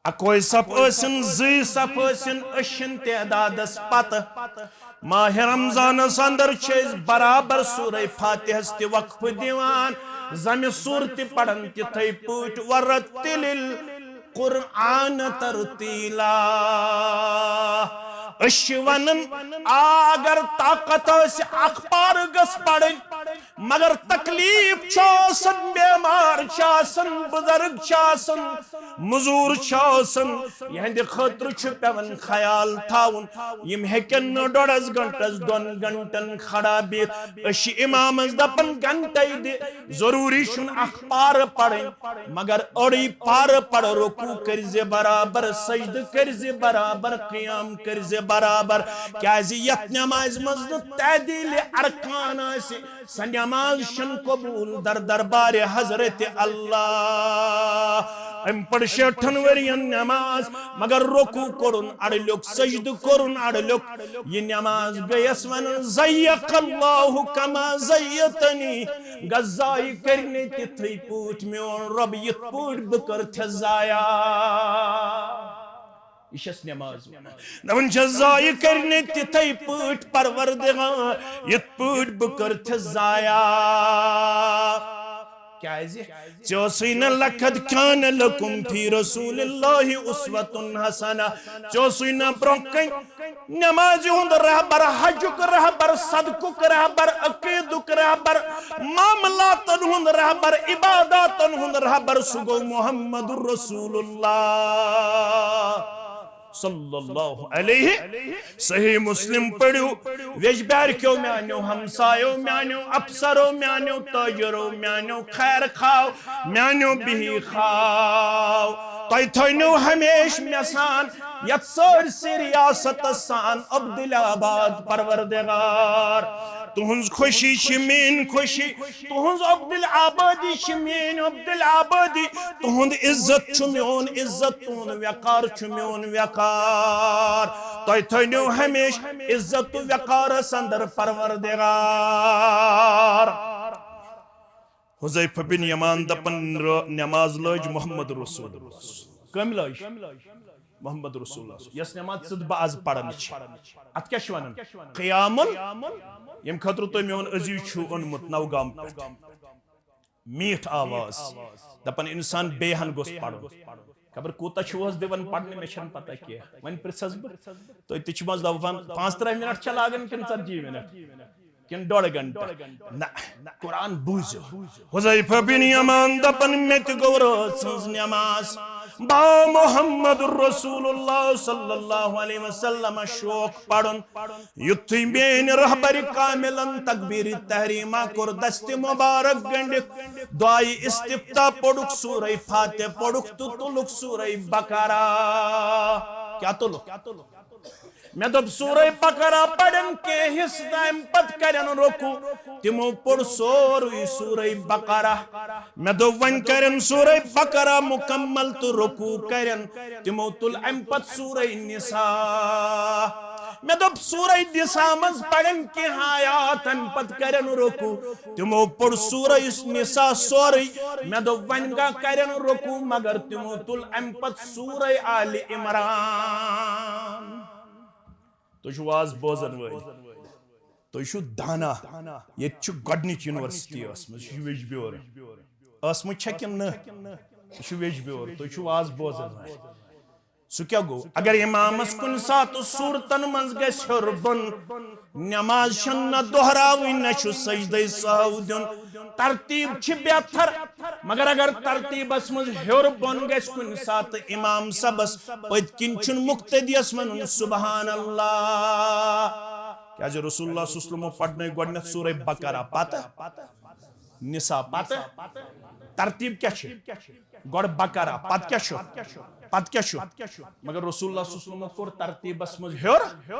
اکوے صف ٲسِن، زٕے صف ٲسِن، أچھن تعدادس پتہٕ۔ ماہِ رمضانس اندر چھِ أسۍ برابر سورہ فاتحس تہِ وقفہٕ دِوان، زمہِ سورٕ تہِ پران تِتھے پٲٹھۍ، ورتل القرآن ترتیلا۔ أسۍ چھِ ونان، آ، اگر طاقت آسہِ، اکھ پارٕ گٔژھ پرٕنۍ، مگر تکلیف چھُ آسان، بیمار چھُ آسان، بزرگ چھُ آسان، مزور چھُ آسان، یہندِ خٲطرٕ چھُ پیوان خیال تھاوُن۔ یِم ہیٚکن نہٕ ڈۄڈس گھنٹس، دۄن گھنٹن کھڑا بِہِتھ۔ أسۍ چھِ امامس دپان، گھنٹے دِ، ضروری چھُنہٕ اکھ پارٕ پرٕنۍ، مگر أڑٕے پارٕ پرٕ، رکوع کٔرۍ زِ برابر، سجدٕ کٔرۍ زِ برابر، قیام کٔرۍ زِ برابر، کیازِ یتھ نمازِ منٛز نہٕ تعدیل ارکان آسہِ، سۄ نماز چھنہٕ قبول در دربارِ حضرت اللہ۔ أمۍ پٔر شیٹھن ؤرین نماز، مگر رکوع کوٚرُن اڑٕ لیوٚکھ، سجدٕ کوٚرُن اڑٕ لیوٚکھ۔ یہِ نماز گٔیس ونان، زیک اللہ کما زیتنی، گژھ ضایع کٔرۍ نہٕ تِتھٕے پٲٹھۍ میون رۄب، یِتھ پٲٹھۍ بہٕ کٔرتھس ضایع۔ یہِ چھس نماز ونان۔ دپان چھس، ضایع کٔرۍ نہٕ تِتھٕے پٲٹھۍ پروردگار، یِتھ پٲٹھۍ بہٕ کٔرتھس ضایع۔ کیازِ؟ ژےٚ اوسُے نہ، لقد کان لکم فی رسول اللہ اسوۃ حسنہ۔ ژےٚ اوسُے نہ برونٛہہ کنہِ نمازِ ہُنٛد رہبر، حجُک رہبر، صدقُک رہبر، عقیدُک رہبر، معاملاتن ہُنٛد رہبر، عباداتن ہُنٛد رہبر، سُہ گوٚو محمد رسول اللہ۔ صلی اللہ علیہ۔ صحیح مسلم پٔرِو۔ ویجبار کیو میانیو، ہمسایو میانیو، افسرو میانیو، تاجرو میانیو، خیر خاو میانیو، بِہی خاو۔ تۄہہِ تھٲینو ہمیشہِ مےٚ سان یتھ سٲرسٕے ریاستس سان عبدالآباد پروردگار۔ تُہنٛز خوشی چھِ میٲنۍ خوشی، تُہنٛز عبدالآبادی چھِ میٲنۍ عبدالآبادی، تُہنٛد عزت چھُ میون عزت، تُہنٛد وقار چھُ میون وقار۔ تۄہہِ تھٲینو ہمیشہِ عزت تہٕ وقارس اندر پروردگار۔ حذیفہ بن یمان دپان، نماز لٲج محمد رسول۔ کٔمۍ لٲج؟ محمد رسول اللہ۔ یۄس نماز ژٕ تہٕ بہٕ از پران چھِ، اتھ کیٛاہ چھِ ونان؟ قیام ال-، ییٚمہِ خٲطرٕ تۄہہِ میون عزیز چھُو اوٚنمُت نوگام پٮ۪ٹھ۔ میٖٹھ آواز، دپان انسان بیٚیہِ ہن گوٚژھ پرُن۔ خبر کوٗتاہ چھُوس دِوان پرنہٕ، مےٚ چھَنہٕ پتہ کینٛہہ۔ وۄنۍ پرژھس بہٕ، تُہۍ تہِ چھِو منٛزٕ دپان، پانٛژھ ترٕٛہ منٹ چھا لاگان کِنہٕ ژتجی منٹ؟ کِنہٕ ڈۄڈ گھنٹہٕ؟ نہ، قرآن بوٗزِو۔ حذیفہ بن یمان دپان، مےٚ تہِ گوٚو رٲژ ہٕنٛز نماز۔ بہٕ آو محمد رسول اللہ صلی اللہ علیہ وسلم شوق پرُن۔ یُتھُے میٲنۍ رہبر کاملن تکبیر تحریمہ کوٚر، دست مبارک گنڈِتھ دعائے استفتاح پوٚرُکھ، سورہ فاتحہ پوٚرُکھ تہٕ تُلُکھ سورہ بقرہ۔ کیٛاہ تُلُکھ؟ مےٚ دوٚپ، سورہ بقرہ پرن کینٛہہ حصہٕ تہٕ امہِ پتہٕ کرن رکوع۔ تِمو پوٚر سورُے سورہ بقرہ۔ مےٚ دوٚپ، وۄنۍ کرن سورہ بقرہ مکمل تہٕ رکوع کرن۔ تِمو تُل امہِ پتہٕ سورہ نساء۔ مےٚ دوٚپ، سورہ نساء منٛز پرن کینٛہہ آیات، امہِ پتہٕ کرن رکوع۔ تِمو پوٚر سورہ نساء سورُے۔ مےٚ دوٚپ، وۄنۍ گا کرن رکوع، مگر تِمو تُل امہِ پتہٕ سورہ آل عمران۔ تُہۍ چھِو واز بوزن وٲلۍ، تُہۍ چھِو دانا۔ ییٚتہِ چھِ گۄڈٕنِچ یونیورسٹی ٲسمٕژ، یہِ چھِ ویجبیور۔ ٲسمٕژ چھےٚ کِنہٕ نہٕ؟ یہِ چھِ ویجبیور۔ تُہۍ چھِو واز بوزن وٲلۍ۔ سُہ کیٛاہ گوٚو؟ اگر امامس کُنہِ ساتہٕ صورتن منٛز گژھِ ہیوٚر بۄن، نماز چھَنہٕ نہ دۄہراوٕنۍ، نہ چھُ سجدے سہو دیُن۔ ترتیب چھِ بہتر، مگر اگر ترتیبس منٛز ہیوٚر بۄن گژھِ کُنہِ ساتہٕ امام صٲبس، پٔتۍ کِنۍ چھُنہٕ مقتدیس ونُن سبحان اللہ۔ کیازِ رسول اللہ صلی اللہ علیہ وسلمو پرنٲے گۄڈٕنیتھ سورہ بقرہ، پتہٕ نساء، پتہٕ ترتیب کیٛاہ چھِ؟ گۄڈٕ بقرہ، پتہٕ کیٛاہ چھُ؟ پتہٕ کیٛاہ چھُ؟ مگر رسول اللہ صلی اللہ علیہ وسلمو کوٚر ترتیبس منٛز ہیوٚر،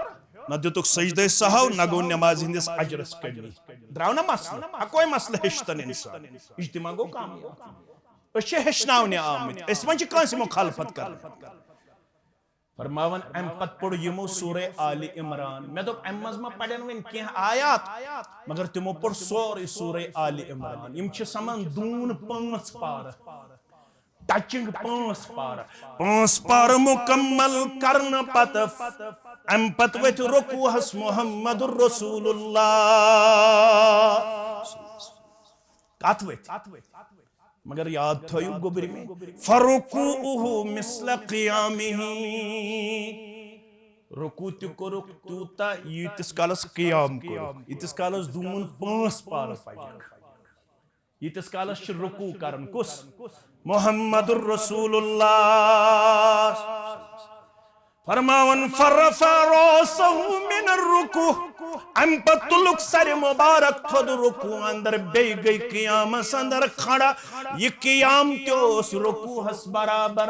نہ دِتُکھ سجدے سہو، نہ گوٚو نمازِ ہٕنٛدِس اجرس کمی۔ درٛاو نہ مسلہٕ؟ اکوے مسلہٕ ہیٚچھتن انسان۔ اجتماع گوٚو کامیاب۔ أسۍ چھِ ہیٚچھناونہِ آمٕتۍ، أسۍ ما چھِ کٲنٛسہِ مخالفت کران؟ فرماوان، امہِ پتہٕ پوٚر یِمو سورہ آلِ عمران۔ مےٚ دوٚپ، امہِ منٛز ما پرن وۄنۍ کینٛہہ آیات؟ مگر تِمو پوٚر سورُے سورہ آلِ عمران۔ یِم چھِ سمان دوٗن پانٛژھ پارٕ۔ ٹچنگ پانٛژھ پارٕ، پانٛژھ پارٕ مکمل کرنہٕ پتہٕ، امہِ پتہٕ ؤتھۍ رکوعس محمد رسول اللہ۔ کتھ ؤتھۍ؟ مگر یاد تھٲیِو گوٚبرۍ مےٚ، فرکوعہ مثل قیامہ۔ رکوع تہِ کوٚرُکھ تیوٗتاہ، ییٖتِس کالس قیام کوٚرُکھ، ییٖتِس کالس دوٗن پانٛژھ پارٕ پجکھ۔ ییٖتِس کالس چھِ رکوع کران۔ کُس؟ محمد رسول اللہ۔ فرماوان، فرفع راسہ من الرکوع، امہِ پتہٕ تُلُکھ سرِ مبارک تھوٚد رکوع اندر، بیٚیہِ گٔے قیامس اندر کھڑا۔ یہِ قیام تہِ اوس رکوعس برابر۔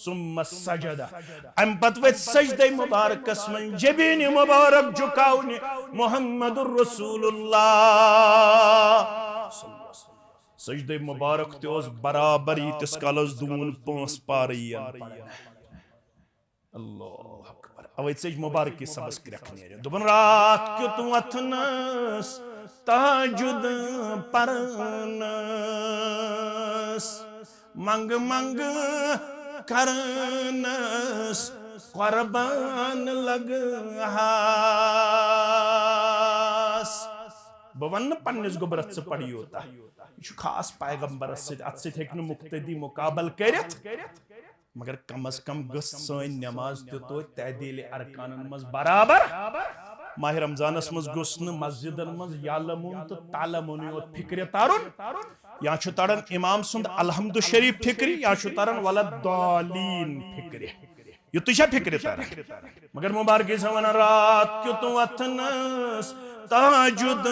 ثم سجد، امہِ پتہٕ ؤتھۍ سجدے مبارکس منٛز، جبینِ مبارک جھکاونہِ محمد رسول اللہ۔ سجدے مبارک تہِ اوس برابر ییٖتِس کالس دوٗن پانٛژھ پارٕ یِین پرنہٕ۔ اللہ اکبر۔ اوے ژٔج مبارکی صٲبس کرٛٮ۪کھ نیرِ۔ دوٚپُن، راتھ کیُتھ وۄتھنس، تہجد پرنس، منٛگہٕ منٛگہٕ کرنس، قربان لگہس۔ بہٕ ونہٕ نہٕ پننِس گوٚبرس ژٕ پرِ یوٗتاہ۔ یہِ چھُ خاص پیغمبرس سۭتۍ، اتھ سۭتۍ ہیٚکہِ نہٕ مقتدی مقابلہٕ کٔرِتھ۔ مگر کم از کم گٔژھ سٲنۍ نماز تہِ توتہِ تعدیل ارکانن منٛز برابر۔ ماہ رمضانس منٛز گوٚژھ نہٕ مسجدن منٛز یعلمون تہٕ تعلمون یوت فکرِ ترُن، یا چھُ تران امام سُنٛد الحمد شریف فکرِ، یا چھُ تران ولا الضالین فکرِ۔ یُتُے چھا فکرِ تران؟ مگر مبارکی چھِ ونان، راتھ کیُتھ وۄتھنس، تہجد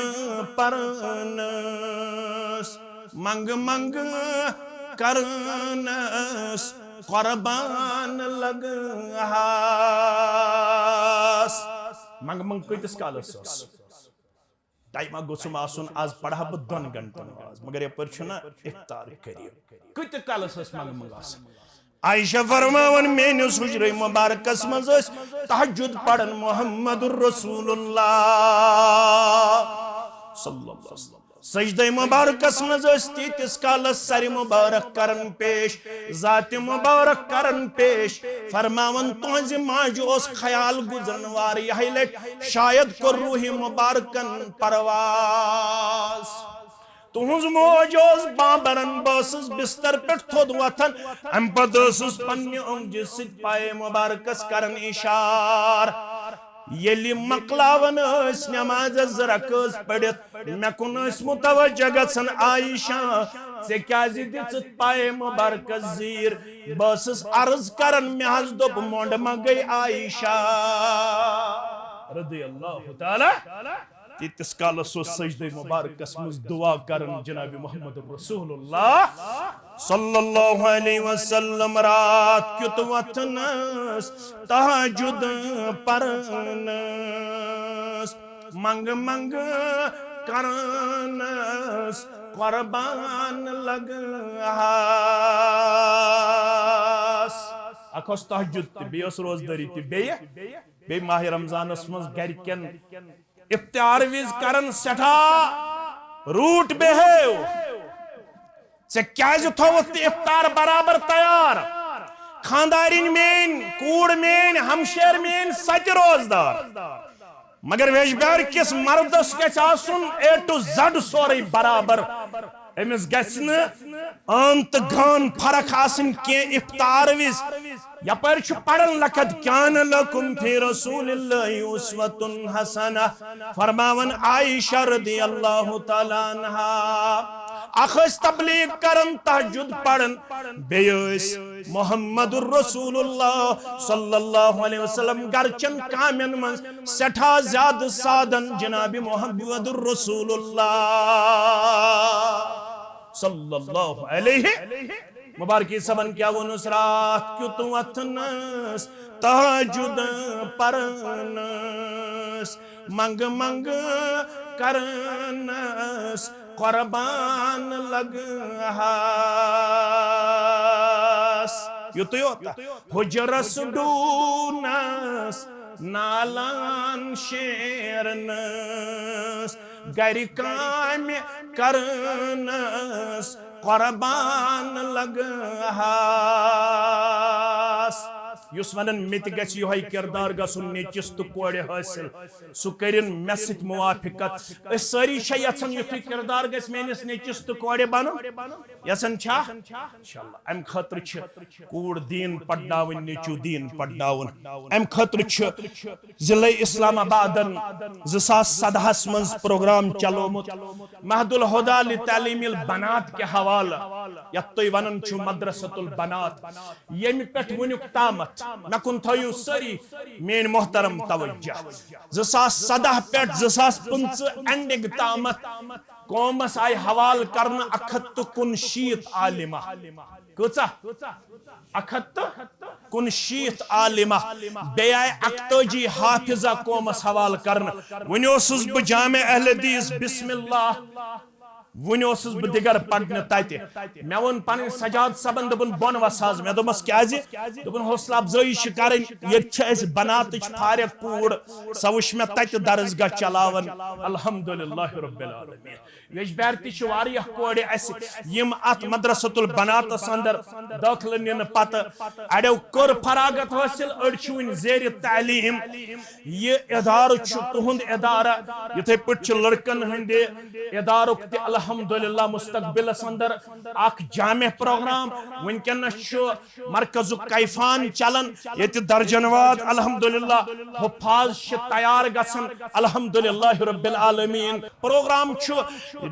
پرنس، منٛگہٕ منٛگہٕ کرنس، قربان لگہس۔ منٛگہٕ منٛگہٕ کۭتِس کالس ٲس؟ ٹایما گوٚژھُم آسُن، از پرہا بہٕ دۄن گھنٹن نماز، مگر یپٲرۍ چھُنہ افطار قریب۔ کۭتِس کالس ٲس منٛگہٕ منٛگہٕ آسان؟ عائشہ فرماوان، میٲنِس حجرے مبارکس منٛز ٲسۍ تہجد پران محمد رسول اللہ صلی اللہ علیہ وسلم۔ سجدے مبارکس منٛز ٲسۍ تیٖتِس کالس سرِ مبارک کران پیش، ذاتِ مبارک کران پیش۔ فرماوان، تُہنٛزِ ماجہِ اوس خیال گُزرن وار یہے لٹہِ، شاید کوٚر روحِ مبارکن پرواز۔ تُہنٛز موج ٲس بانبرن، بہٕ ٲسٕس بستر پٮ۪ٹھ تھوٚد وۄتھان، امہِ پتہٕ ٲسٕس پننہِ اونٛگجہِ سۭتۍ پایہِ مبارکس کران اشار۔ ییٚلہِ مۄکلاوان ٲسۍ نمازس زٕ رکٲژ پٔرِتھ، مےٚ کُن ٲسۍ متوجہ گژھان، عائشہ، ژےٚ کیازِ دِژٕتھ پایہِ مبارکس زیٖر؟ بہٕ ٲسٕس عرض کران، مےٚ حظ دوٚپ، مۄنڈ ما گٔے عائشہ؟ رضی اللہ تعالیٰ۔ تیٖتِس کالس اوس سجدے مبارکس منٛز دعا کران جناب محمد رسول اللہ صلی اللہ علیہ وسلم۔ راتھ کیُتھ وۄتھنس، تہجد پرنس، منٛگہٕ منٛگہٕ کرنس، قربان لگہس۔ اکھ اوس تہجد تہِ، بیٚیہِ ٲس روزدٲری تہِ، بیٚیہِ، بیٚیہِ ماہِ رمضانس منٛز گرِکٮ۪ن افطار وِز کرن سٮ۪ٹھاہ rude behave۔ ژےٚ کیازِ تھووُتھ تہِ افطار برابر تیار؟ خاندارِنۍ میٲنۍ، کوٗر میٲنۍ، ہمشیر میٲنۍ، سۄ تہِ روزدار۔ مگر ویجبیار کِس مردس گژھِ آسُن A to Z سورُے برابر۔ أمِس گژھِ نہٕ عام تہٕ غان فرق آسٕنۍ کینٛہہ افطار وِز۔ یپٲرۍ چھُ پران، لقد کان لکم فی رسول اللہ اسوۃ حسنہ۔ فرماوان عائشہ رضی اللہ تعالیٰ عنہا، اکھ ٲسۍ تبلیغ کران، تہجد پران، بیٚیہِ ٲسۍ محمد رسول اللہ صلی اللہ علیہ وسلم گرچن کامٮ۪ن منٛز سٮ۪ٹھاہ زیادٕ سادن جناب محمد رسول اللہ صلی اللہ علیہ۔ مبارکی صٲبن کیٛاہ ووٚنُس؟ راتھ کیُتھ وۄتھنس، تہجد پرنس، منٛگہٕ منٛگہٕ کرنس، قربان لگہس۔ یُتُے یوت۔ حجرس ڈوٗنس، نالان شیرنس، گرِ کامہِ کرنس، قربان لگہس۔ یُس ونان مےٚ تہِ گژھِ یِہوٚے کردار گژھُن نیٚچِس تہٕ کورِ حٲصِل، سُہ کٔرِن مےٚ سۭتۍ موافقت۔ أسۍ سٲری چھا یژھان یُتھُے کردار گژھِ میٲنِس نیٚچِس تہٕ کورِ بنُن؟ یژھان چھا؟ انشاءاللہ۔ امہِ خٲطرٕ چھِ کوٗر دیٖن پرناوٕنۍ، نیٚچوٗ دیٖن پرناوُن۔ امہِ خٲطرٕ چھُ ضلع اسلام آبادن زٕ ساس سدہس منٛز پروگرام چلومُت، مہد الہدیٰ لتعلیم البنات کہِ حوالہٕ، یتھ تُہۍ ونان چھِو مدرسۃ البنات، ییٚمہِ پٮ۪ٹھ وُنیُک تامتھ، مےٚ کُن تھٲیِو سٲری میٲنۍ محترم توجہ، زٕ ساس سدہ پٮ۪ٹھ زٕ ساس پٕنٛژٕہ اینڈنگ تامتھ قومس آیہِ حوالہٕ کرنہٕ اکھ ہتھ تہٕ کُنشیٖتھ عالمہ۔ کۭژاہ؟ اکھ ہتھ تہٕ کُنشیٖتھ عالمہ، بیٚیہِ آیہِ اکتٲجی حافظہ قومس حوالہٕ کرنہٕ۔ وُنہِ اوسُس بہٕ جامع اہل حدیث بسم اللہ، وُنہِ اوسُس بہٕ دِگر پرنہِ تتہِ۔ مےٚ ووٚن پنٕنۍ سجاد صٲبن، دوٚپُن، "بۄن وس حظ۔" مےٚ دوٚپمس، "کیازِ؟" دوٚپُن، "حوصلہٕ افزٲیی چھِ کرٕنۍ، ییٚتہِ چھِ اسہِ بناتٕچ فارغ کوٗر، سۄ وٕچھ مےٚ تتہِ درس گاہ چلاوان۔" الحمدللہ رب العالمین۔ ویجبیار تہِ چھِ واریاہ کورِ اَسہِ، یِم اَتھ مدرسۃ البناتس اندر دٲخلہٕ نِنہٕ پتہٕ اَڑیو کٔر فراغت حٲصِل، أڑۍ چھِ وٕنہِ زیرِ تعلیٖم۔ یہِ ادارٕ چھُ تُہُنٛد ادارٕ، یِتھَے پٲٹھۍ چھُ لڑکن ہٕنٛدِ ادارُک تہِ الحمدللہ مستقبلس اندر اکھ جامع پروگرام۔ وٕنکیٚنس چھُ مرکزُک کیفان چلان، ییٚتہِ درجن واد الحمدللہ حفاظ چھِ تیار گژھان، الحمدللہ رب العالمین۔ پروگرام چھُ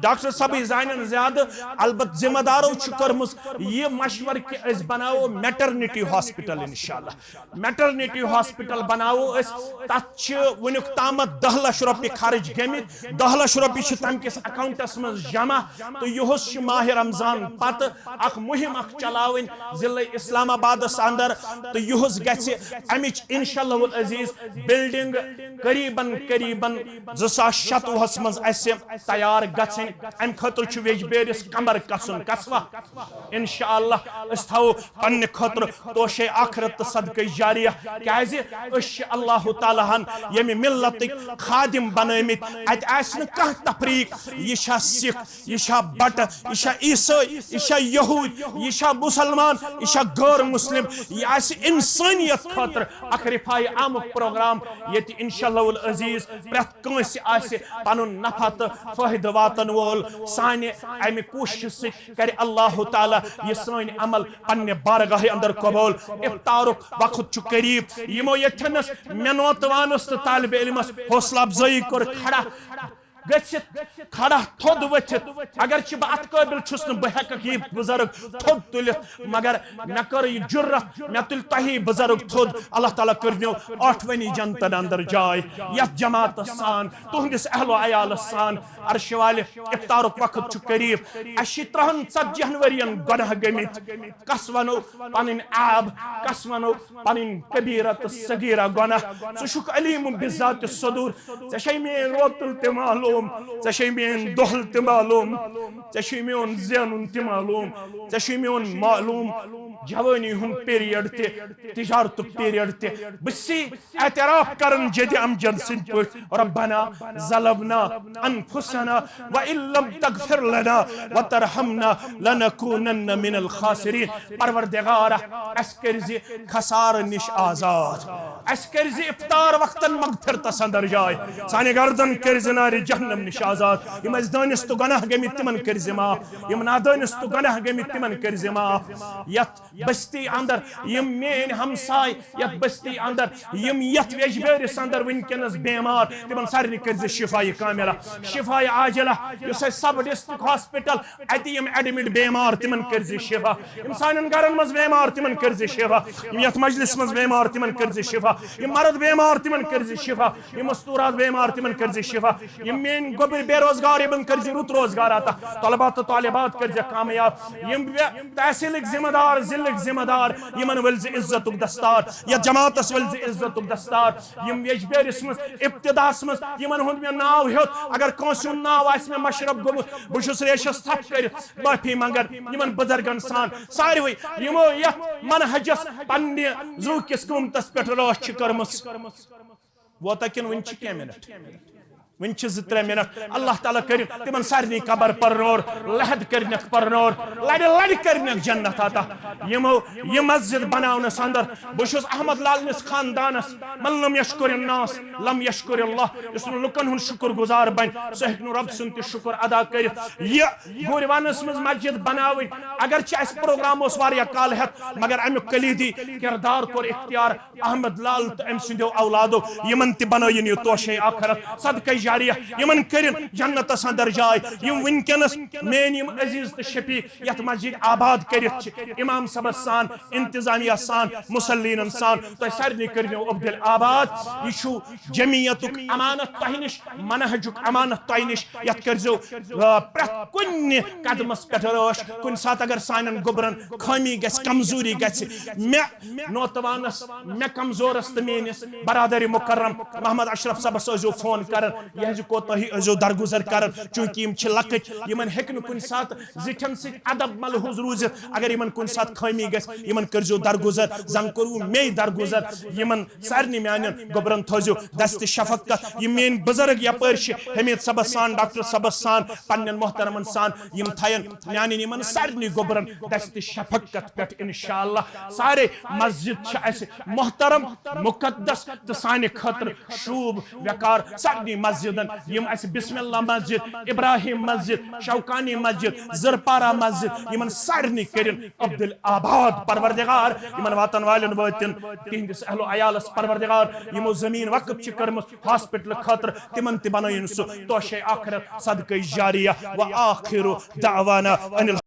ڈاکٹر صٲبٕے زانن زیادٕ، البتہ ذمہ دارو چھُ کٔرمٕژ یہِ مشورٕ کہِ أسۍ بناوو میٹرنٹی ہاسپٹل انشاءاللہ۔ میٹرنٹی ہاسپٹل بناوو أسۍ، تتھ چھِ وٕنیُک تامتھ دَہ لچھ رۄپیہِ خرٕچ گٔمٕتۍ، دَہ لچھ رۄپیہِ چھِ تمہِ کِس اکاؤنٹس منٛز جمع، تہٕ یُہُس چھُ ماہِ رمضان پتہٕ اکھ مُہِم اکھ چلاوٕنۍ ضلع اسلام آبادس اندر، تہٕ یُہُس گژھِ امِچ انشاءاللہ العزیز بلڈنگ قریباً قریباً زٕ ساس شتوُہس منٛز اسہِ تیار گژھٕنۍ۔ امہِ خٲطرٕ چھُ ویجبیرِس کمر کسُن، کسوا؟ انشاءاللہ أسۍ تھاوو پننہِ خٲطرٕ توشے آخرت تہٕ صدقے جاریہ، کیازِ أسۍ چھِ اللہ تعالیٰ ہن ییٚمہِ ملتٕکۍ خادم بنٲومٕتۍ۔ اتہِ آسہِ نہٕ کانٛہہ تفریق، یہِ چھا سکھ، یہِ چھا بٹہٕ، یہِ چھا عیسٲے، یہِ چھا یہوٗد، یہِ چھا مُسلمان، یہِ چھا غٲر مسلم، یہِ آسہِ انسٲنیت خٲطرٕ اکھ رفاہی آمُک پروگرام، ییٚتہِ انشاءاللہ العزیز پرٛٮ۪تھ کٲنٛسہِ آسہِ پنُن نفع تہٕ فٲیدٕ واتن وول۔ سانہِ امہِ کوٗششہِ سۭتۍ کرِ اللہ تعالیٰ یہِ سٲنۍ عمل پننہِ بارگاہہِ اندر قبول۔ افطارُک وقت چھُ قریب۔ یِمو ییٚتھٮ۪نس مےٚ نوتوانس تہٕ طالب علمس حوصلہٕ افزٲیی کٔر کھڑا گٔژھِتھ، کھڑا تھوٚد ؤتھِتھ، اگرچہِ بہٕ اتھ قٲبل چھُس نہٕ، بہٕ ہٮ۪ککھ یہِ بُزرگ تھوٚد تُلِتھ، مگر مےٚ کٔر یہِ جُرت، مےٚ تُلۍ تۄہی بُزرگ تھوٚد۔ اللہ تعالیٰ کٔرنو ٲٹھوٕنی جنتن اندر جاے، یتھ جماعتس سان، تُہنٛدِس اہل و عیالس سان۔ عرشہِ والہِ، افطارُک وقت چھُ قریب۔ اسہِ چھِ ترٛہن ژتجی ہن ؤرین گۄناہ گٔمٕتۍ۔ کس ونو پنٕنۍ عیب، کس ونو پنٕنۍ کبیرہ تہٕ صغیرہ گۄناہ؟ ژٕ چھُکھ علیم بذات الصدور۔ ژےٚ چھے میٲنۍ روتل تہِ معلوم، ژےٚ چھے میٲنۍ دۄہل تہِ معلوم، ژےٚ چھُے میون زینُن تہِ معلوم، ژےٚ چھُے میون معلوم جوٲنی ہُنٛد پیریڈ تہِ، تجارتُک پیریڈ تہِ۔ بہٕ چھُسے اعتراف کران جدِ امجد سٕنٛدۍ پٲٹھۍ، ربنا ظلمنا انفسنا وان لم تغفر لنا وترحمنا لنکونن من الخاسرین۔ پروردگارا، اسہِ کٔرۍ زِ خسارٕ نِش آزاد، اسہِ کٔرۍ زِ افطار وقتن مغفرتس اندر جاے، سانہِ گردن کٔرۍ زِ نارِ جہنم نِش آزاد۔ یِم اسہِ دٲنِس تہٕ گۄناہ گٔمٕتۍ تِمن کٔرۍ زِ معاف، یِم نادٲنِس تہٕ گۄناہ گٔمٕتۍ تِمن کٔرۍ زِ معاف۔ یتھ بستی اندر یِم میٲنۍ ہمساے، یتھ بستی اندر یِم یتھ ویجبیرس اندر وٕنکیٚنس بیمار، تِمن سارنٕے کٔرۍ زِ شفا کاملہ، شفا عاجلہ۔ یُس اسہِ سب ڈسٹرکٹ ہاسپٹل، اتہِ یِم ایڈمٹ بیمار، تِمن کٔرۍ زِ شفا۔ یِم سانٮ۪ن گرن منٛز بیمار، تِمن کٔرۍ زِ شفا۔ یِم یتھ مجلس منٛز بیمار، تِمن کٔرۍ زِ شفا۔ یِم مرد بیمار، تِمن کٔرۍ زِ شفا۔ یِم مستورات بیمار، تِمن کٔرۍ زِ شفا۔ یِم میٲنۍ گوٚبرۍ بے روزگار، یِمن کٔرۍ زِ رُت روزگار عطا۔ طلبہ تہٕ طالبات کٔرۍ زِ کامیاب۔ یِم بے تحصیلٕکۍ ذمہ دار، ضلعٕکۍ ذمہ دار، یِمن ؤلۍ زِ عزتُک دستار، یتھ جماعتس ؤلۍ زِ عزتُک دستار۔ یِم یجبیرس منٛز ابتداہس منٛز یِمن ہُنٛد مےٚ ناو ہیوٚت، اگر کٲنٛسہِ ہُنٛد ناو آسہِ مےٚ مشرف گوٚمُت، بہٕ چھُس ریشس تھپھ کٔرِتھ معٲفی منٛگان یِمن بُزرگن سان۔ ساروٕے یِمو یتھ منہجس پننہِ زُو کِس قۭمتس پٮ۪ٹھ رٲچھ چھِ کٔرمٕژ۔ ووتا کِنہٕ وُنہِ چھِ کینٛہہ منٹ؟ وۄنۍ چھِ زٕ ترٛےٚ منٹ، اللہ تعالیٰ کٔرِن تِمن سارنٕے قبر پرنور، لحد کٔرنکھ پرنور، لڑِ لڑِ کٔرنکھ جنت عطا۔ یِمو یہِ مسجد بناونس اندر بہٕ چھُس احمد لالنِس خاندانس، من لم یشکر الناس لم یشکر اللہ، یُس نہٕ لُکن ہُنٛد شُکر گُزار بنہِ، سُہ ہیٚکہِ نہٕ رۄب سُنٛد تہِ شُکر ادا کٔرِتھ۔ یہِ گورۍ وانس منٛز مسجد بناوٕنۍ، اگرچہِ اسہِ پروگرام اوس واریاہ کالہٕ ہیتھ، مگر امیُک کلیدی کردار کوٚر اختیار احمد لال تہٕ أمۍ سٕنٛدیو اولادو، یِمن تہِ بنٲیِن یہِ توشے آخرت، صدقے جاریہ، یِمن کٔرِن جنتس اندر جاے۔ یِم وٕنکیٚنس میٲنۍ یِم عزیز تہٕ شفیق یتھ مسجد آباد کٔرِتھ چھِ، امام صٲبس سان، انتظامیہ سان، مصلینن سان، تۄہہِ سارنٕے کٔرِنو عبدل آباد۔ یہِ چھُ جمعیتُک امانت تۄہہِ نِش، منہجُک امانت تۄہہِ نِش، یتھ کٔرزیو، آ، پرٛٮ۪تھ کُنہِ قدمس پٮ۪ٹھ رٲچھ۔ کُنہِ ساتہٕ اگر سانٮ۪ن گوٚبرن خٲمی گژھِ، کمزوری گژھِ، مےٚ نوتوانس، مےٚ کمزورس تہٕ میٲنِس برادر مکرم محمد اشرف صٲبس ٲسۍزیو فون کران، یِہنٛزِ کوتٲہی ٲسۍزیو درگُزر کران، چوٗنٛکہِ یِم چھِ لۄکٕٹۍ، یِمن ہیٚکہِ نہٕ کُنہِ ساتہٕ زِٹھٮ۪ن سۭتۍ ادب ملحوظ روٗزِتھ۔ اگر یِمن کُنہِ ساتہٕ خٲمی گژھِ، یِمن کٔرۍزیو درگُزر، زن کوٚروٕ مے درگُزر۔ یِمن سارنٕے میانٮ۪ن گوٚبرن تھٲوزیو دستِ شفقت۔ یِم میٲنۍ بُزرگ یپٲرۍ چھِ، حمید صٲبس سان، ڈاکٹر صٲبس سان، پننٮ۪ن محترمن سان، یِم تھاین میانٮ۪ن یِمن سارنٕے گوٚبرن دستِ شفقت پٮ۪ٹھ۔ انشاءاللہ سارے مسجد چھِ اسہِ محترم، مقدس تہٕ سانہِ خٲطرٕ شوٗب وقار۔ سارنٕے مسجدن، یِم اسہِ بسم اللہ مسجد، ابراہیم مسجد، شوکانی مسجد، زرپارہ مسجد، یِمن سارنٕے کٔرِن عبدل آباد پروردگار۔ یِمن واتن والٮ۪ن وٲتِن تِہنٛدِس اہل و عیالس پروردگار۔ یِمو زٔمیٖن وقف چھِ کٔرمٕژ ہاسپٹل خٲطرٕ، تِمن تہِ بنٲیِن سُہ توشے آخرت صدقے جاریہ۔ و آخر دعوانا ان